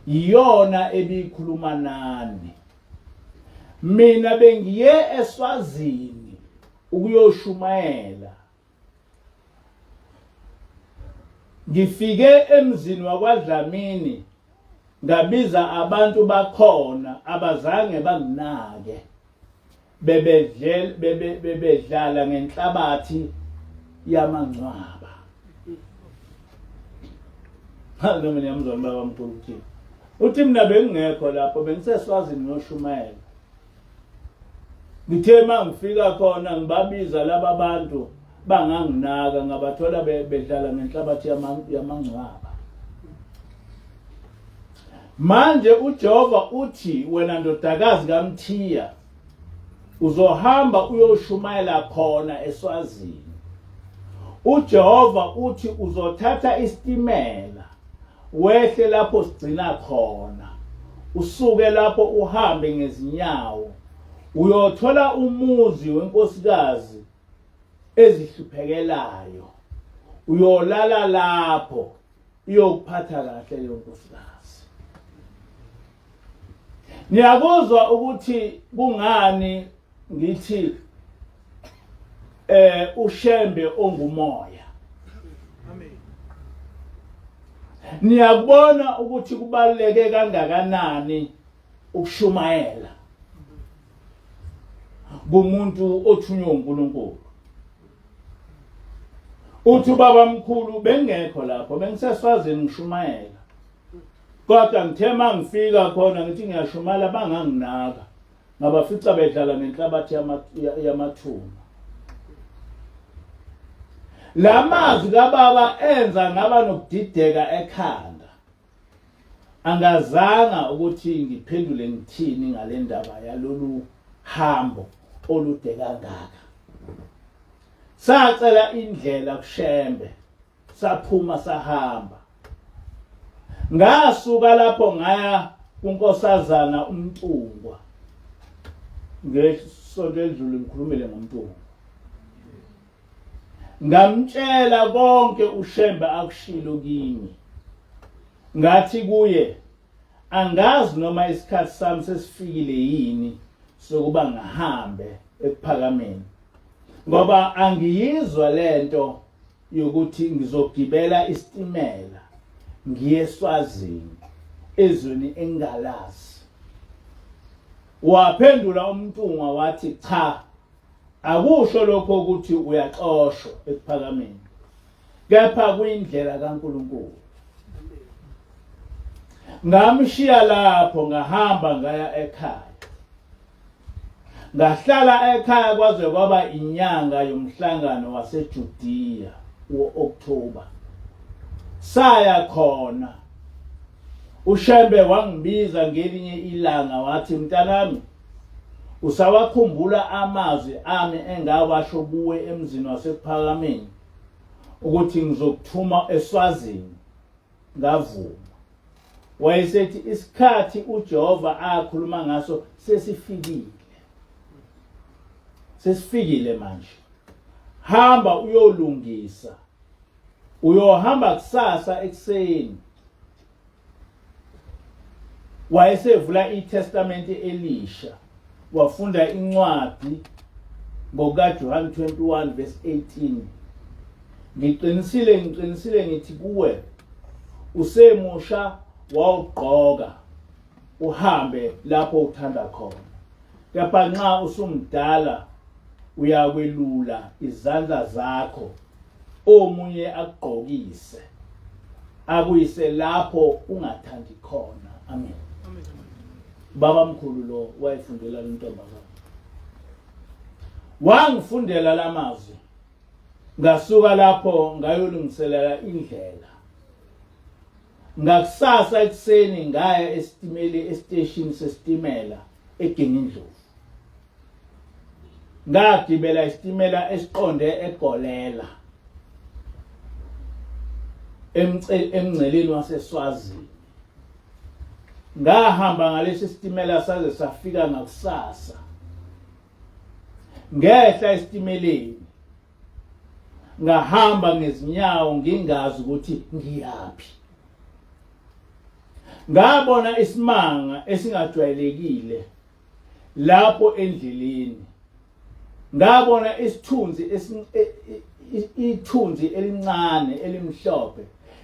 iyona ebikhuluma nani mina bengiye eSwazini ukuyoshumayela ngifike emzini wakwaDlamini ngabiza abantu bakhona abazange banginake bebedlela bebedlala ngenhlabathi yamangcwaba noma niyamzwa baba mkhulu uthini uthi mina bengingekho lapho bengiseswazini ngiyoshumayela ngithe uma ngifika khona ngibabiza laba bantu banganginaka ngabathola bedlala ngenhlabathi yamangcwaba manje uJehova uthi wena ndodakazi kaMthiya uzohamba uyoshumayela khona eSwazini uJehova uthi uzothatha isitimela wehle lapho sigcina khona usuke lapho uhambe ngezinyawo uyothola umuzi wenkosikazi ezihluphekelayo uyolala lapho iyokuphatha kahle leyo nkosikazi niyakuzwa ukuthi kungani ngithi eh uShembe ongumoya amen niyakubona ukuthi kubaluleke kangakanani ukushumayela kumuntu othunywe uNkulunkulu uthi ubaba mkhulu bengekho lapho bengiseswazini ngishumayela kodwa ngithe mangifika khona ngithi ngiyashumala banganginaka ngabafica bedlala ngenhlabathi yamathuna lamazwi kababa enza ngaba nokudideka ekhanda angazanga ukuthi ngiphendule ngithini ngale ndaba yalolu hambo olude kangaka sacela indlela kushembe saphuma sahamba ngasuka lapho ngaya kunkosazana umntungwa ngesonto elidlule ngikhulumile ngomntungwa ngamtshela konke uShembe akushilo kimi ngathi kuye angazi noma isikhathi sami sesifikile yini sokuba ngihambe ekuphakameni ngoba angiyizwa lento yokuthi ngizogibela isitimela ngiye eSwazini ezweni engingalazi waphendula umntungwa wathi cha akusho lokho ukuthi uyaxoshwa ekuphakameni kepha kuyindlela kaNkuluNkulu ngamshiya lapho ngahamba ngaya ekhaya Ngahlala ekhaya kwaze kwaba inyanga yomhlangano waseJudiya wo-October. Saya khona. UShembe wangibiza ngelinye ilanga wathi, mntanami, usawakhumbula amazwi ami engawasho kuwe emzini waseKuphakameni ukuthi ngizokuthuma eSwazini? Ngavuma. Wayesethi isikhathi uJehova akhuluma ngaso sesifikile, sesifikile manje, hamba uyolungisa, uyohamba kusasa ekuseni. Wayesevula iTestamente elisha, wafunda incwadi ngokukaJohn 21 verse 18, ngiqinisile ngiqinisile ngithi kuwe, usemusha wawugqoka uhambe lapho uthanda khona, kepha nxa usumdala uyakwelula izandla zakho, omunye akugqokise akuyise lapho ungathandi khona. Amen. Baba mkhulu lo wayefundela lentombazana, wangifundela lamazwi. Ngasuka lapho ngayolungiselela indlela. Ngakusasa ekuseni ngaya esitimeli, esiteshini sesitimela eGingindlovu. Ngagibela isitimela esiqonde eGolela, emngceleni waseSwazini. Ngahamba ngalesi sitimela saze safika ngakusasa. Ngehla esitimeleni, ngahamba ngezinyawo ngingazi ukuthi ngiyaphi. Ngabona isimanga esingajwayelekile lapho endleleni. Ngabona isithunzi, ithunzi elincane elimhlophe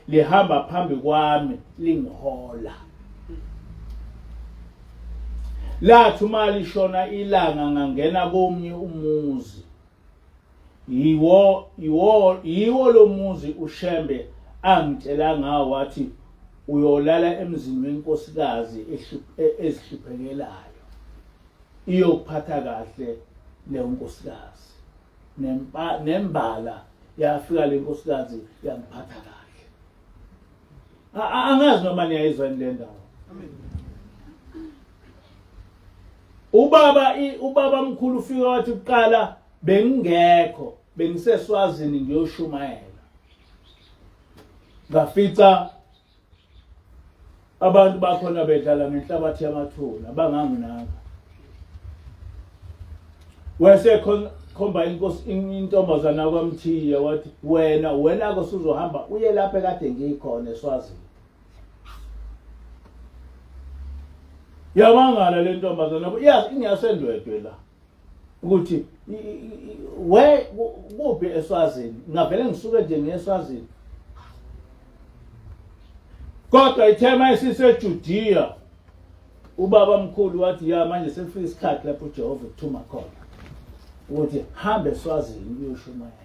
lihamba phambi kwami lingihola. Lathi uma lishona ilanga ngangena komnye umuzi. Yiwo yiwo yiwo lo muzi uShembe angitshela ngawo, wathi uyolala emzini wenkosikazi ezihluphekelayo, iyokuphatha kahle leyo nkosikazi. Nembala yafika le nkosikazi yangiphatha kahle. Angazi noma niyayizwa le ndawo. Ubaba mkhulu ufika wathi kuqala bengingekho, bengiseSwazini ngiyoshumayela, ngafica abantu bakhona bedlala ngenhlabathi yamathuna, banganginaka. Wese khomba inkosi intombazana kwaMthiya, wathi wena wena ke suzohamba uye lapha ekade ngikhona eSwazini. Yamangala le ntombazana, yazi ingaseNdwedwe la ukuthi we kuphi eSwazini, ngavele ngisuke nje ngiye eSwazini. Kodwa ithema isiseJudiya, ubaba mkhulu wathi ya manje sekufika isikhathi lapho uJehova ekuthuma khona ukuthi hambe eSwazini uyoshumayela.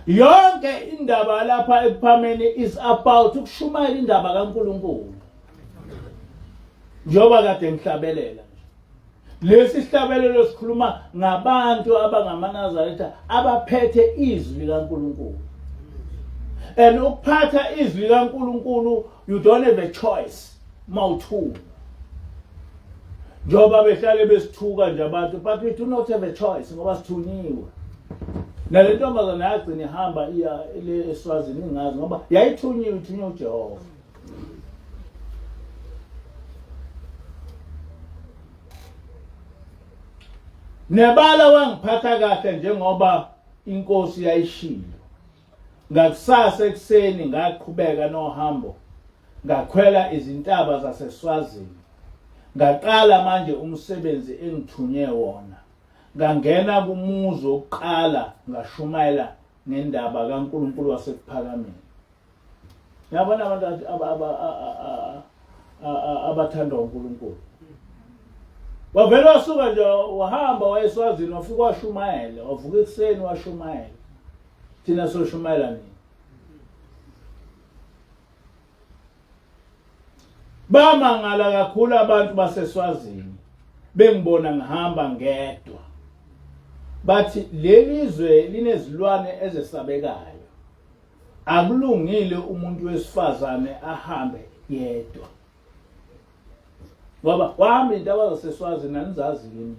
Yonke indaba lapha ekuphameni is about ukushumayela indaba kaNkulunkulu, njengoba kade ngihlabelela nje. Lesi sihlabelelo sikhuluma ngabantu abangamaNazaretha abaphethe izwi likaNkulunkulu. And ukuphatha izwi likaNkulunkulu, you don't have a choice mawuthuka, njengoba behlale besithuka nje abantu, but we do not have a choice ngoba sithunyiwe. Nale ntombazane yagcina ihamba iya le eSwazini ingazi ngoba yayithunyiwe, ithunywe uJehova. Nebala wangiphatha kahle njengoba inkosi yayishilo. Ngakusasa ekuseni ngaqhubeka nohambo, ngakhwela izintaba zaseSwazini. Ngaqala manje umsebenzi engithunywe wona. Ngangena kumuzi wokuqala ngashumayela ngendaba kaNkulunkulu waseKuphakameni. Yabona abantu abathandwa uNkulunkulu. Wavele wasuka nje wahamba wayeSwazini, wafika washumayela, wavuka ekuseni washumayela. Thina soshumayela nini? Bamangala kakhulu abantu baseSwazini bengibona ngihamba ngedwa. Bathi leli zwe linezilwane ezesabekayo. Akulungile umuntu wesifazane ahambe yedwa. Ngoba wahamba intaba zaseSwazini anizazi yini?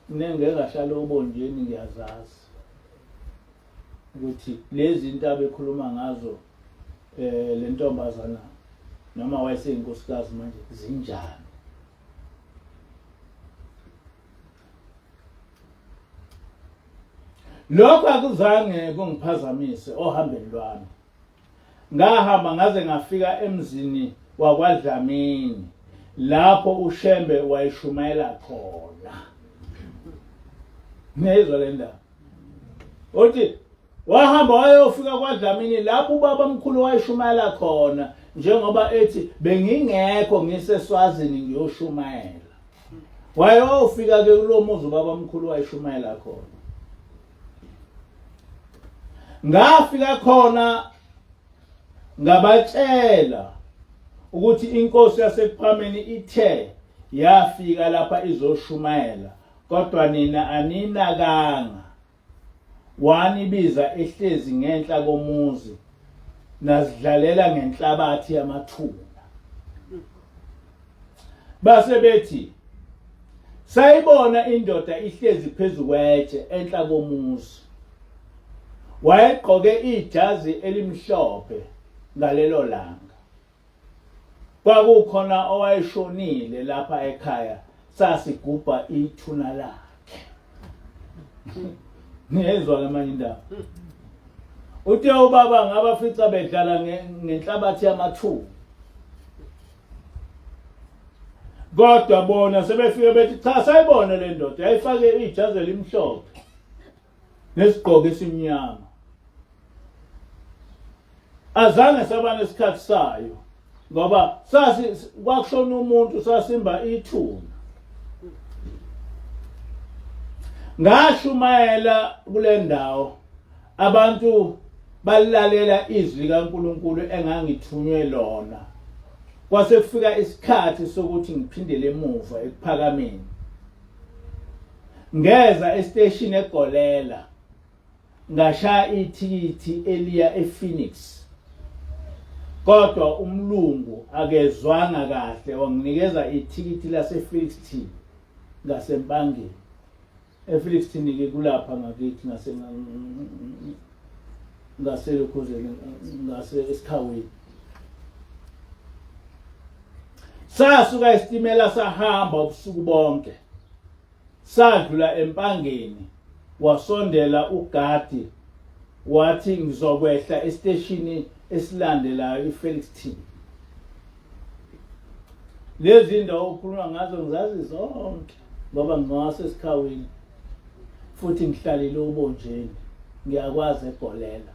Mina ngeke ngahlala obonjeni ngiyazazi ukuthi lezi zinto abekhuluma ngazo eh le ntombazana noma wayeseyinkosikazi manje zinjani. Lokho akuzange kungiphazamise ohambeni lwami. Ngahamba ngaze ngafika emzini wakwaDlamini lapho uShembe wayeshumayela khona. Niyayizwa le ndaba? Uthi wahamba wayofika kwaDlamini lapho ubaba mkhulu wayeshumayela khona njengoba ethi bengingekho ngiseSwazini ngiyoshumayela. Wayofika ke kulo muzi ubaba mkhulu wayeshumayela khona. Ngafika khona ngabatshela ukuthi inkosi yasekuphameni ithe yafika lapha izoshumayela kodwa nina aninakanga wanibiza ehlezi ngenhla komuzi nazidlalela ngenhlabathi yamathuna base bethi sayibona indoda ihlezi phezu kwetshe enhla komuzi wayegqoke ijazi elimhlophe ngalelo langa kwakukhona owayeshonile lapha ekhaya sasigubha ithuna lakhe niyezwa ke manje indaba uthe ubaba ngabafica bedlala ngenhlabathi yamathuba kodwa bona sebefike bethi cha sayibona le ndoda yayifake ijazi elimhlophe nesigqoko esimnyama azange saba nesikhathi sayo ngoba sasi kwakushona umuntu sasimba ithuna ngashumayela kule ndawo abantu balalela izwi likaNkuluNkulu engangithunywe lona kwase kufika isikhathi sokuthi ngiphindele emuva ekuphakameni ngeza esiteshini eGolela ngashaya ithikithi eliya ePhoenix kodwa umlungu akezwanga kahle wanginikeza ithikithi laseFelixton ngasempangeni eFelixton ke kulapha ngakithi ngase ngaselokhuzeni ngase esikhawini sasuka isitimela sahamba ubusuku bonke sadlula empangeni wasondela ugadi wathi ngizokwehla esiteshini esilandelayo iFelixton lezi ndawo okhuluma ngazo ngizazi zonke ngoba ngiwaseSikhawini futhi ngihlalile ubonjeni ngiyakwazi egolela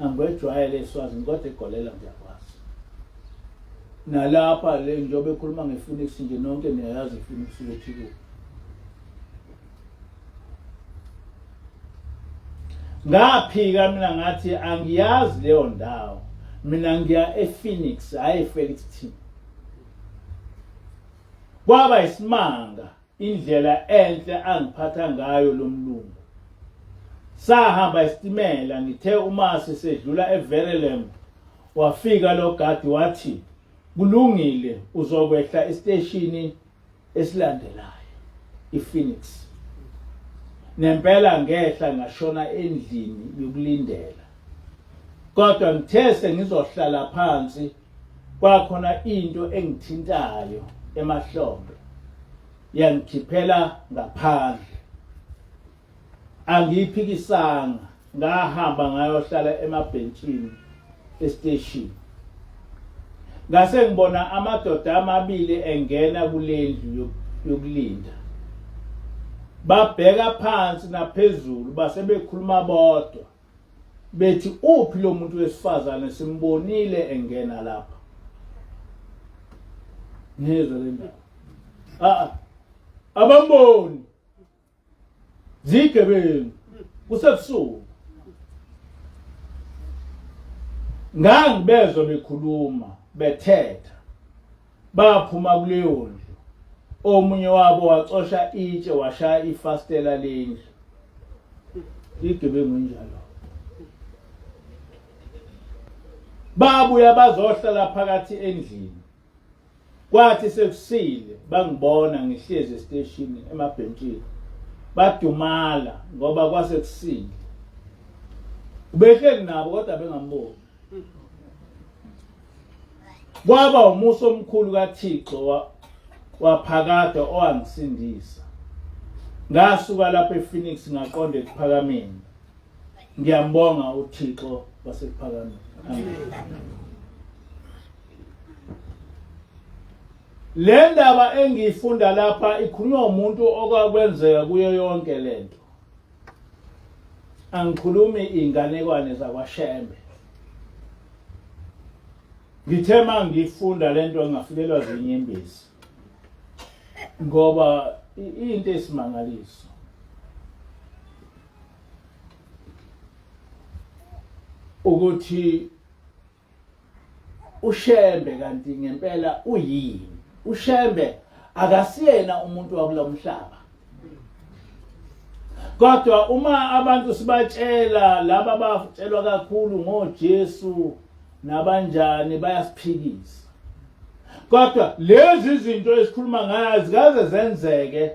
angikwejwayele eSwazini kodwa egolela ngiyakwazi nalapha le njengoba ekhuluma ngePhoenix nje nonke niyayazi iPhoenix ukuthi kuphi ngaphika mina ngathi angiyazi leyo ndawo mina ngiya ePhoenix hayi eFelixton kwaba isimanga indlela enhle angiphatha ngayo lo mlungu sahamba isitimela ngithe uma sisedlula eVerelem wafika lo gadi wathi kulungile uzokwehla esiteshini esilandelayo iPhoenix nempela ngehla ngashona endlini yokulindela kodwa ngithe sengizohlala phansi kwakhona into engithintayo emahlombe yangikhiphela ngaphandle angiyiphikisanga ngahamba ngayohlala emabhentshini esiteshini ngase ngibona amadoda amabili engena kulendlu yokulinda babheka phansi naphezulu base bekhuluma bodwa bethi uphi lo muntu wesifazane simbonile engena lapha niyezwa le ndaba a abamboni zigebengu kusebusuku ngangibezwa bekhuluma bethetha baphuma kuleyo ndlu omunye wabo wacosha itshe washaya ifastela lendlu igebengu njalo Babuya bazohlala phakathi endlini. Kwathi sekusile bangibona ngihlezi esiteshini emabhentshini. Badumala ngoba kwase kusile. Ubehleli nabo kodwa bengamboni. Kwaba umusa omkhulu kaThixo waphakade owangisindisa. Ngasuka lapha ePhoenix ngaqonda ekuphakameni. Ngiyambonga uThixo wasekuphakameni. Amen. Le ndaba engiyifunda lapha ikhulunywa umuntu okwakwenzeka kuyo yonke lento. Angikhulumi inganekwane zakwaShembe. Ngithe mangifunda lento ngafikelwa zinyembezi. Ngoba into esimangaliso. Ukuthi uShembe kanti ngempela uyini uShembe akasiyena umuntu wakulomhlaba kodwa uma abantu sibatshela laba batshelwa kakhulu ngoJesu nabanjani bayasiphikisa kodwa lezi izinto esikhuluma ngazo kaze zenzeke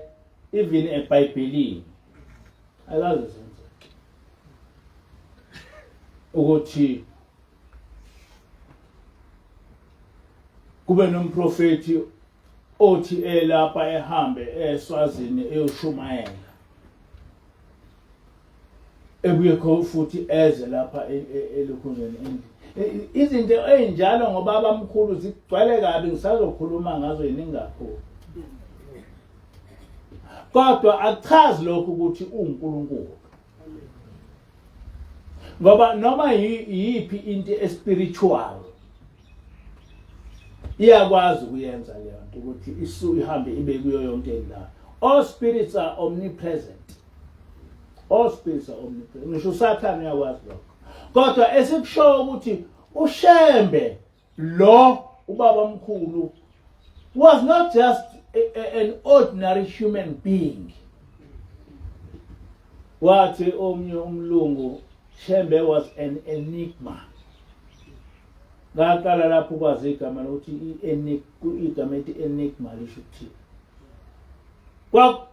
even eBhayibhelini akaze zenzeke ukuthi kube nomprofeti othi elapha ehambe eSwazini eyoshumayela ebuye futhi eze lapha e, e, elukhunjeni endlini izinto ezinjalo ngoba abamkhulu zigcwele kabi ngisazokhuluma ngazo yiningi kakhulu kodwa akuchazi lokhu ukuthi uNkulunkulu ngoba noma yiphi into espiritual iyakwazi ukuyenza leyo nto ukuthi isu ihambe ibe kuyo yonke indawo. All spirits are omnipresent, all spirits are omnipresent. Ngisho uSathane uyakwazi lokho. Kodwa esikushoyo ukuthi uShembe lo ubaba mkhulu was not just an ordinary human being. Wathi omnye umlungu, Shembe was an enigma. Ngaqala lapho ukwazi igama lokuthi igama elithi enigma lisho ukuthini.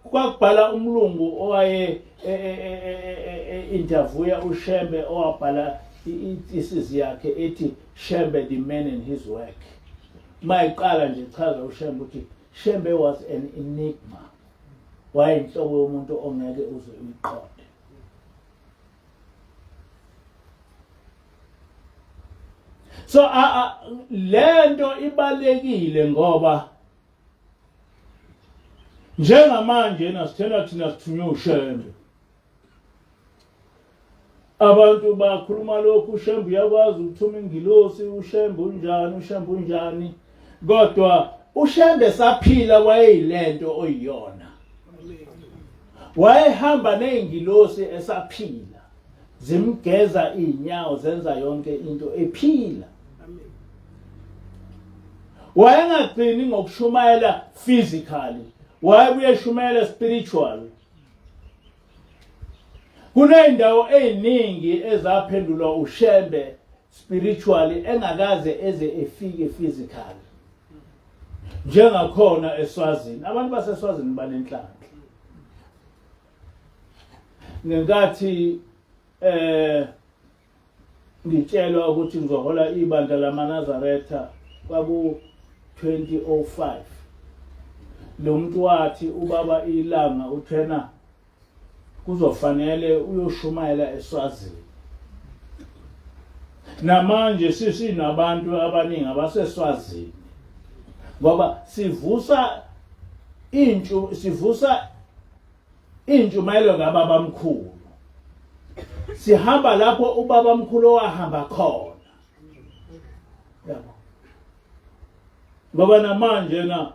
Kwakubhala umlungu owaye e, e, e, interviewa uShembe owabhala i-thesis yakhe ethi Shembe the man and his work. Mayiqala nje chaza uShembe ukuthi Shembe was an enigma. Wayeyinhlobo yomuntu ongeke uze uyiqonde. So lento ibalekile ngoba njengamanje nasithena thina sithunywe uShembe. Abantu bakhuluma lokhu, uShembe uyakwazi ukuthuma ingilosi, uShembe unjani, uShembe unjani, kodwa uShembe saphila wayeyilento oyiyona. Wayehamba nezingilosi esaphila, zimgeza izinyawo, zenza yonke into ephila. Wayengagcini ngokushumayela physically, wayebuye eshumayela spiritual. Kuney'ndawo ey'ningi ezaphendulwa uShembe spiritually engakaze eze efike physically. Njengakhona eSwazini, abantu baseSwazini banenhlanhla. Ngenkathi ngitshelwa ukuthi ngizohola ibandla lamaNazaretha kwaku 2005, lo muntu wathi ubaba ilanga uthena kuzofanele uyoshumayela eSwazini. Namanje sisinabantu abaningi abaseSwazini ngoba sivusa intshu sivusa intshumayelo kababamkhulu, sihamba lapho ubabamkhulu owahamba khona, yabo. Ngoba namanje na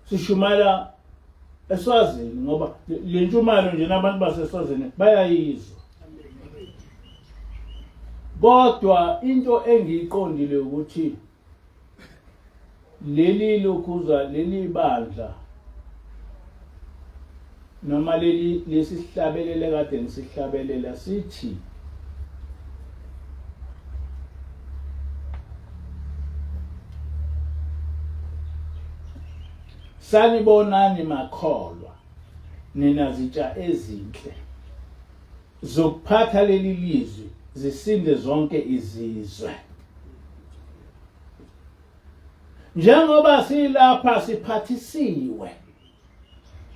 sishumayela eSwazini ngoba le ntshumayelo nje nabantu baseSwazini bayayizwa. Kodwa into engiyiqondile ukuthi leli lokhuza leli bandla noma leli lesihlabelele kade ngisihlabelela sithi Sanibonani makholwa nina zitsha ezinhle zokuphatha leli lizwi zisinde zonke izizwe. Njengoba silapha siphathisiwe,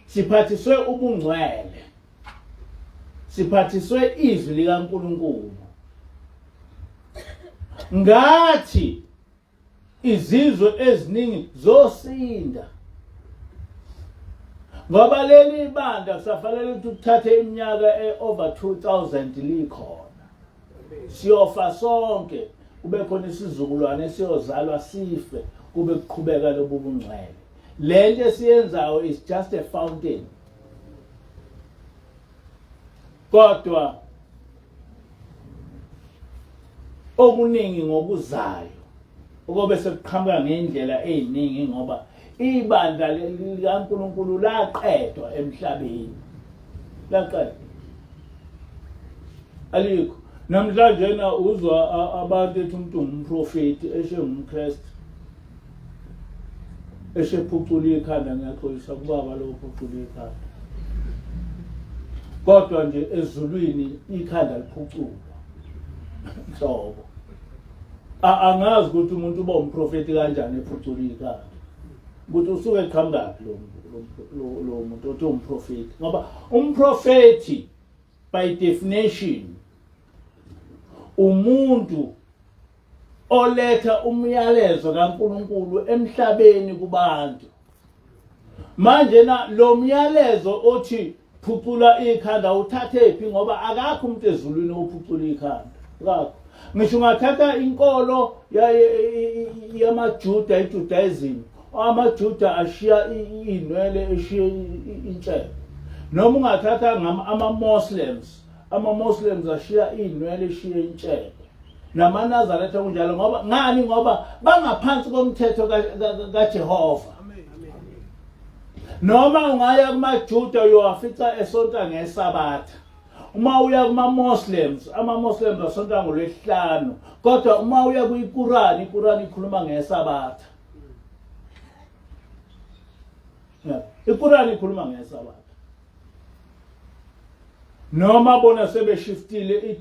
siphathiswe ubungcwele, siphathiswe izwi likaNkulunkulu. Ngathi izizwe eziningi zosinda ngoba leli bandla kusafanele ukuthi kuthathe iminyaka e-over 2000 likhona. Siyofa sonke, kube khona isizukulwane esiyozalwa sife, kube kuqhubeka lobu bungcwele. Le nto esiyenzayo is just a fountain, kodwa okuningi ngokuzayo okobe sekuqhamuka ngendlela eziningi, ngoba ibandla likaNkulunkulu laqedwa emhlabeni, laqedwa, alikho namhlanje. Na uzwa abantu ethi umuntu ngumprofeti, eshe ngumKristu, esephucula ikhanda. Ngiyaxolisa kubaba lo phucula ikhanda, kodwa nje ezulwini ikhanda liphuculwa nhlobo. Angazi ukuthi umuntu uba umprofeti kanjani ephucula ikhanda, ukuthi usuke eqhamukaphi lo muntu othi umprofeti, ngoba umprofeti by definition umuntu oletha umyalezo kaNkulunkulu emhlabeni kubantu. Manje na lo myalezo othi phucula ikhanda uthathe phi? Ngoba akakho umuntu ezulwini ophucula ikhanda, akakho. Ngisho ungathatha inkolo yamaJuda, iJudaism, amaJuda ashiya inwele, eshiya intshebe. Noma ungathatha ama-Muslims, ama-Muslims ashiya inwele, eshiya intshebe, namaNazaretha kunjalo. Ngoba ngani? Ngoba bangaphansi komthetho kaJehova. Noma ungaya kumaJuda uyowafica esonta ngeSabatha. Uma uya kuma-Muslims, ama-Muslims asonta ngolwesihlanu, kodwa uma uya kwiKurani, iKurani ikhuluma ngeSabatha. IKurani ikhuluma ngeSabatha, noma bona sebeshiftile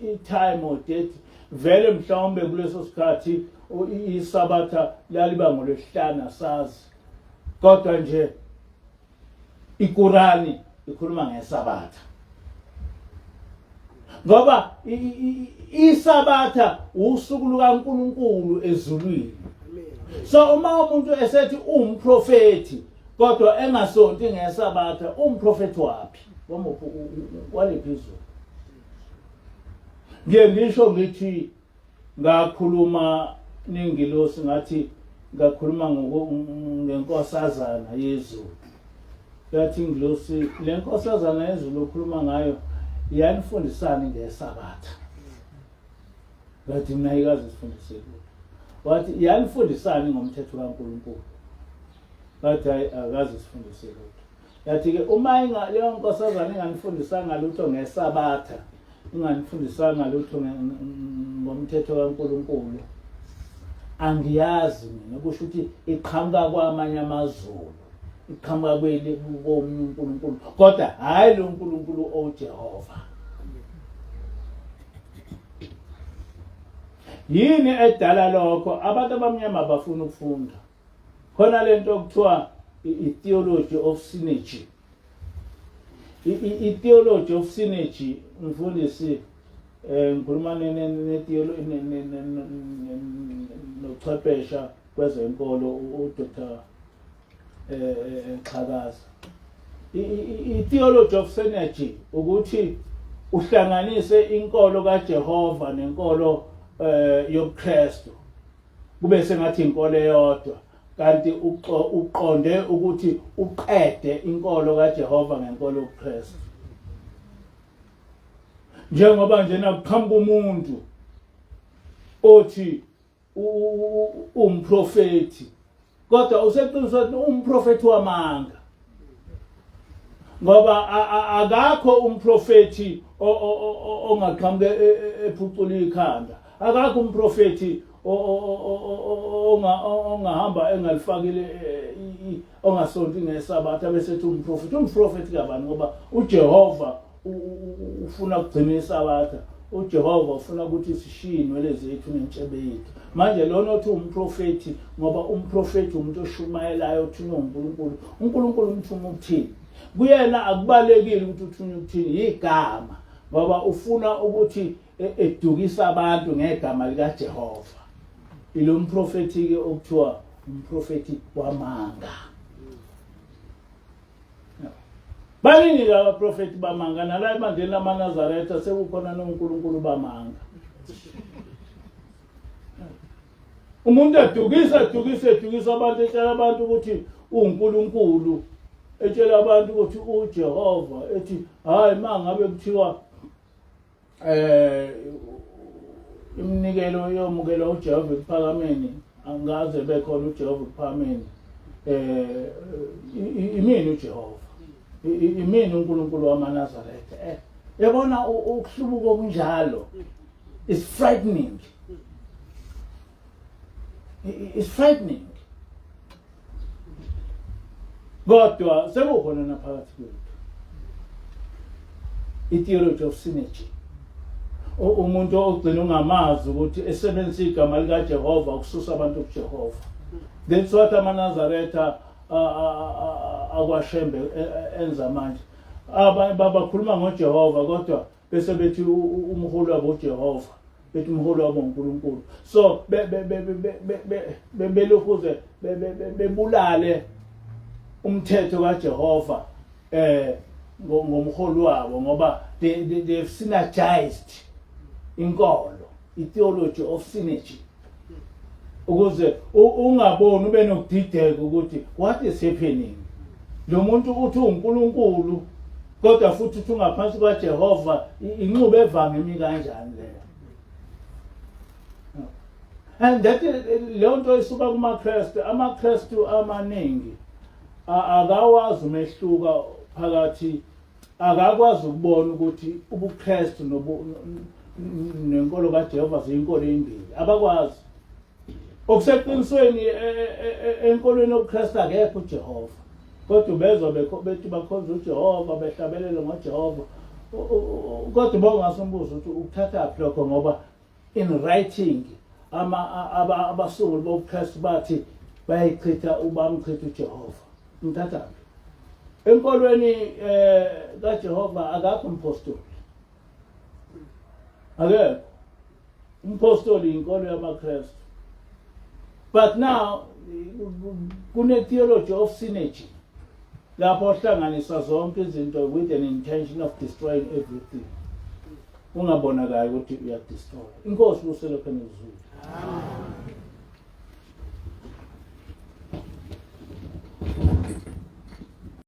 i-time or date. Vele mhlawumbe kuleso sikhathi iSabatha laliba ngolwesihlanu, asazi, kodwa nje iKurani ikhuluma ngeSabatha, ngoba iSabatha usuku lukaNkulunkulu ezulwini. So uma umuntu esethi uwumprofethi kodwa engasonti ngeSabatha, umprofethi waphi, wamuphi, waliphi izulu? Ngiye ngisho ngithi ngakhuluma nengilosi, ngathi ngakhuluma ngenkosazana yezulu. Yathi ingilosi, le nkosazana yezulu okhuluma ngayo yanifundisani ngeSabatha? Ngathi mina ayikaze sifundise lutho. Wathi yanifundisani ngomthetho kaNkulunkulu? Ngathi hayi, akaze sifundise lutho. Yathi-ke uma leyo nkosazana inganifundisanga lutho ngeSabatha, inganifundisanga lutho ngomthetho kaNkulunkulu, angiyazi mina. Kusho ukuthi iqhamuka kwamanye amazulu, iqhamuka kweli komunye uNkulunkulu, kodwa hhayi lo Nkulunkulu oJehova. Yini edala lokho? Abantu abamnyama bafuna ukufunda. Khona lento okuthiwa i-theology of synergy. I-theology of synergy, mfundisi, ngikhuluma ne-theology nochwephesha kwezenkolo uDr Xhakaza. I-theology of synergy ukuthi uhlanganise inkolo kaJehova nenkolo yobuKristu, kube sengathi inkolo eyodwa, kanti uqonde ukuthi uqede inkolo kaJehova ngenkolo yobuKristu. Njengoba nje nakuqhamuka umuntu othi umprofethi, kodwa useqinisweni umprofethi wamanga, ngoba akakho umprofethi ongaqhamuke ephucula ikhanda, akakho umprofethi. ongahamba engalifakile eh, ongasonti ngesabatha bese ethi umprofethi. Umprofethi kabani? Ngoba uJehova ufuna ukugcina isabatha. UJehova ufuna ukuthi sishiye inwele zethu nentshebe yethu. Manje lona othi umprofethi, ngoba umprofethi umuntu oshumayelayo othunywe uNkulunkulu. UNkulunkulu umthuma ukuthini? Kuyena akubalekile ukuthi uthunywe ukuthini, yigama, ngoba ufuna ukuthi edukisa abantu ngegama likaJehova. Ilo mprofethi ke okuthiwa umprofethi wamanga. Baningi ke abaprofethi bamanga nala ebandleni lamaNazaretha sekukhona noNkulunkulu bamanga. Umuntu edukisa edukisa edukisa abantu, etshela abantu ukuthi uNkulunkulu, etshela abantu ukuthi uJehova, ethi hayi mangabe kuthiwa iminikelo yomukelwa uJehova ekuphakameni, angaze bekhona uJehova ekuphakameni, imini uJehova, imini uNkulunkulu wamaNazaretha. Yabona ukuhlubuka okunjalo is frightening, is frightening, kodwa sekukhona naphakathi kwethu i-theology of synergy. Umuntu ogcina ungamazi ukuthi esebenzisa igama likaJehova ukususa abantu kuJehova. That's what amaNazaretha akwaShembe enza manje. Abanye bakhuluma ngoJehova kodwa bese bethi umholi wabo uJehova, bethi umholi wabo uNkulunkulu. So belokhuze bebulale umthetho kaJehova ngomholi wabo, ngoba they've synergized inkolo, i-theology of synergy, ukuze ungaboni ube nokudideka ukuthi what is happening. Lo muntu uthi uNkulunkulu kodwa futhi uthi ungaphansi kwaJehova. Inxubo evanga imi kanjani leyo? And that leyo nto isuka kumaKristu. AmaKristu amaningi akawazi umehluko phakathi, akakwazi ukubona ukuthi ubuKristu nenkolo kaJehova ziyinkolo ezimbili. Abakwazi. Okuseqinisweni, enkolweni yobuKristu akekho uJehova, kodwa ubezwa bethi bakhonza uJehova, behlabelele ngoJehova, kodwa bawungasumbuza ukuthi ukuthathaphi lokho, ngoba in writing abasunguli bobuKristu bathi bayayichitha, ubamchitha uJehova. Umthathaphi? Enkolweni kaJehova akakho umpostoli, akekho umpostoli, inkolo yamaKristu. But now kune theology of synergy lapho ohlanganisa zonke izinto with an intention of destroying everything, ungabonakali ukuthi uyadestroy. Inkosi uselokhu enizwile.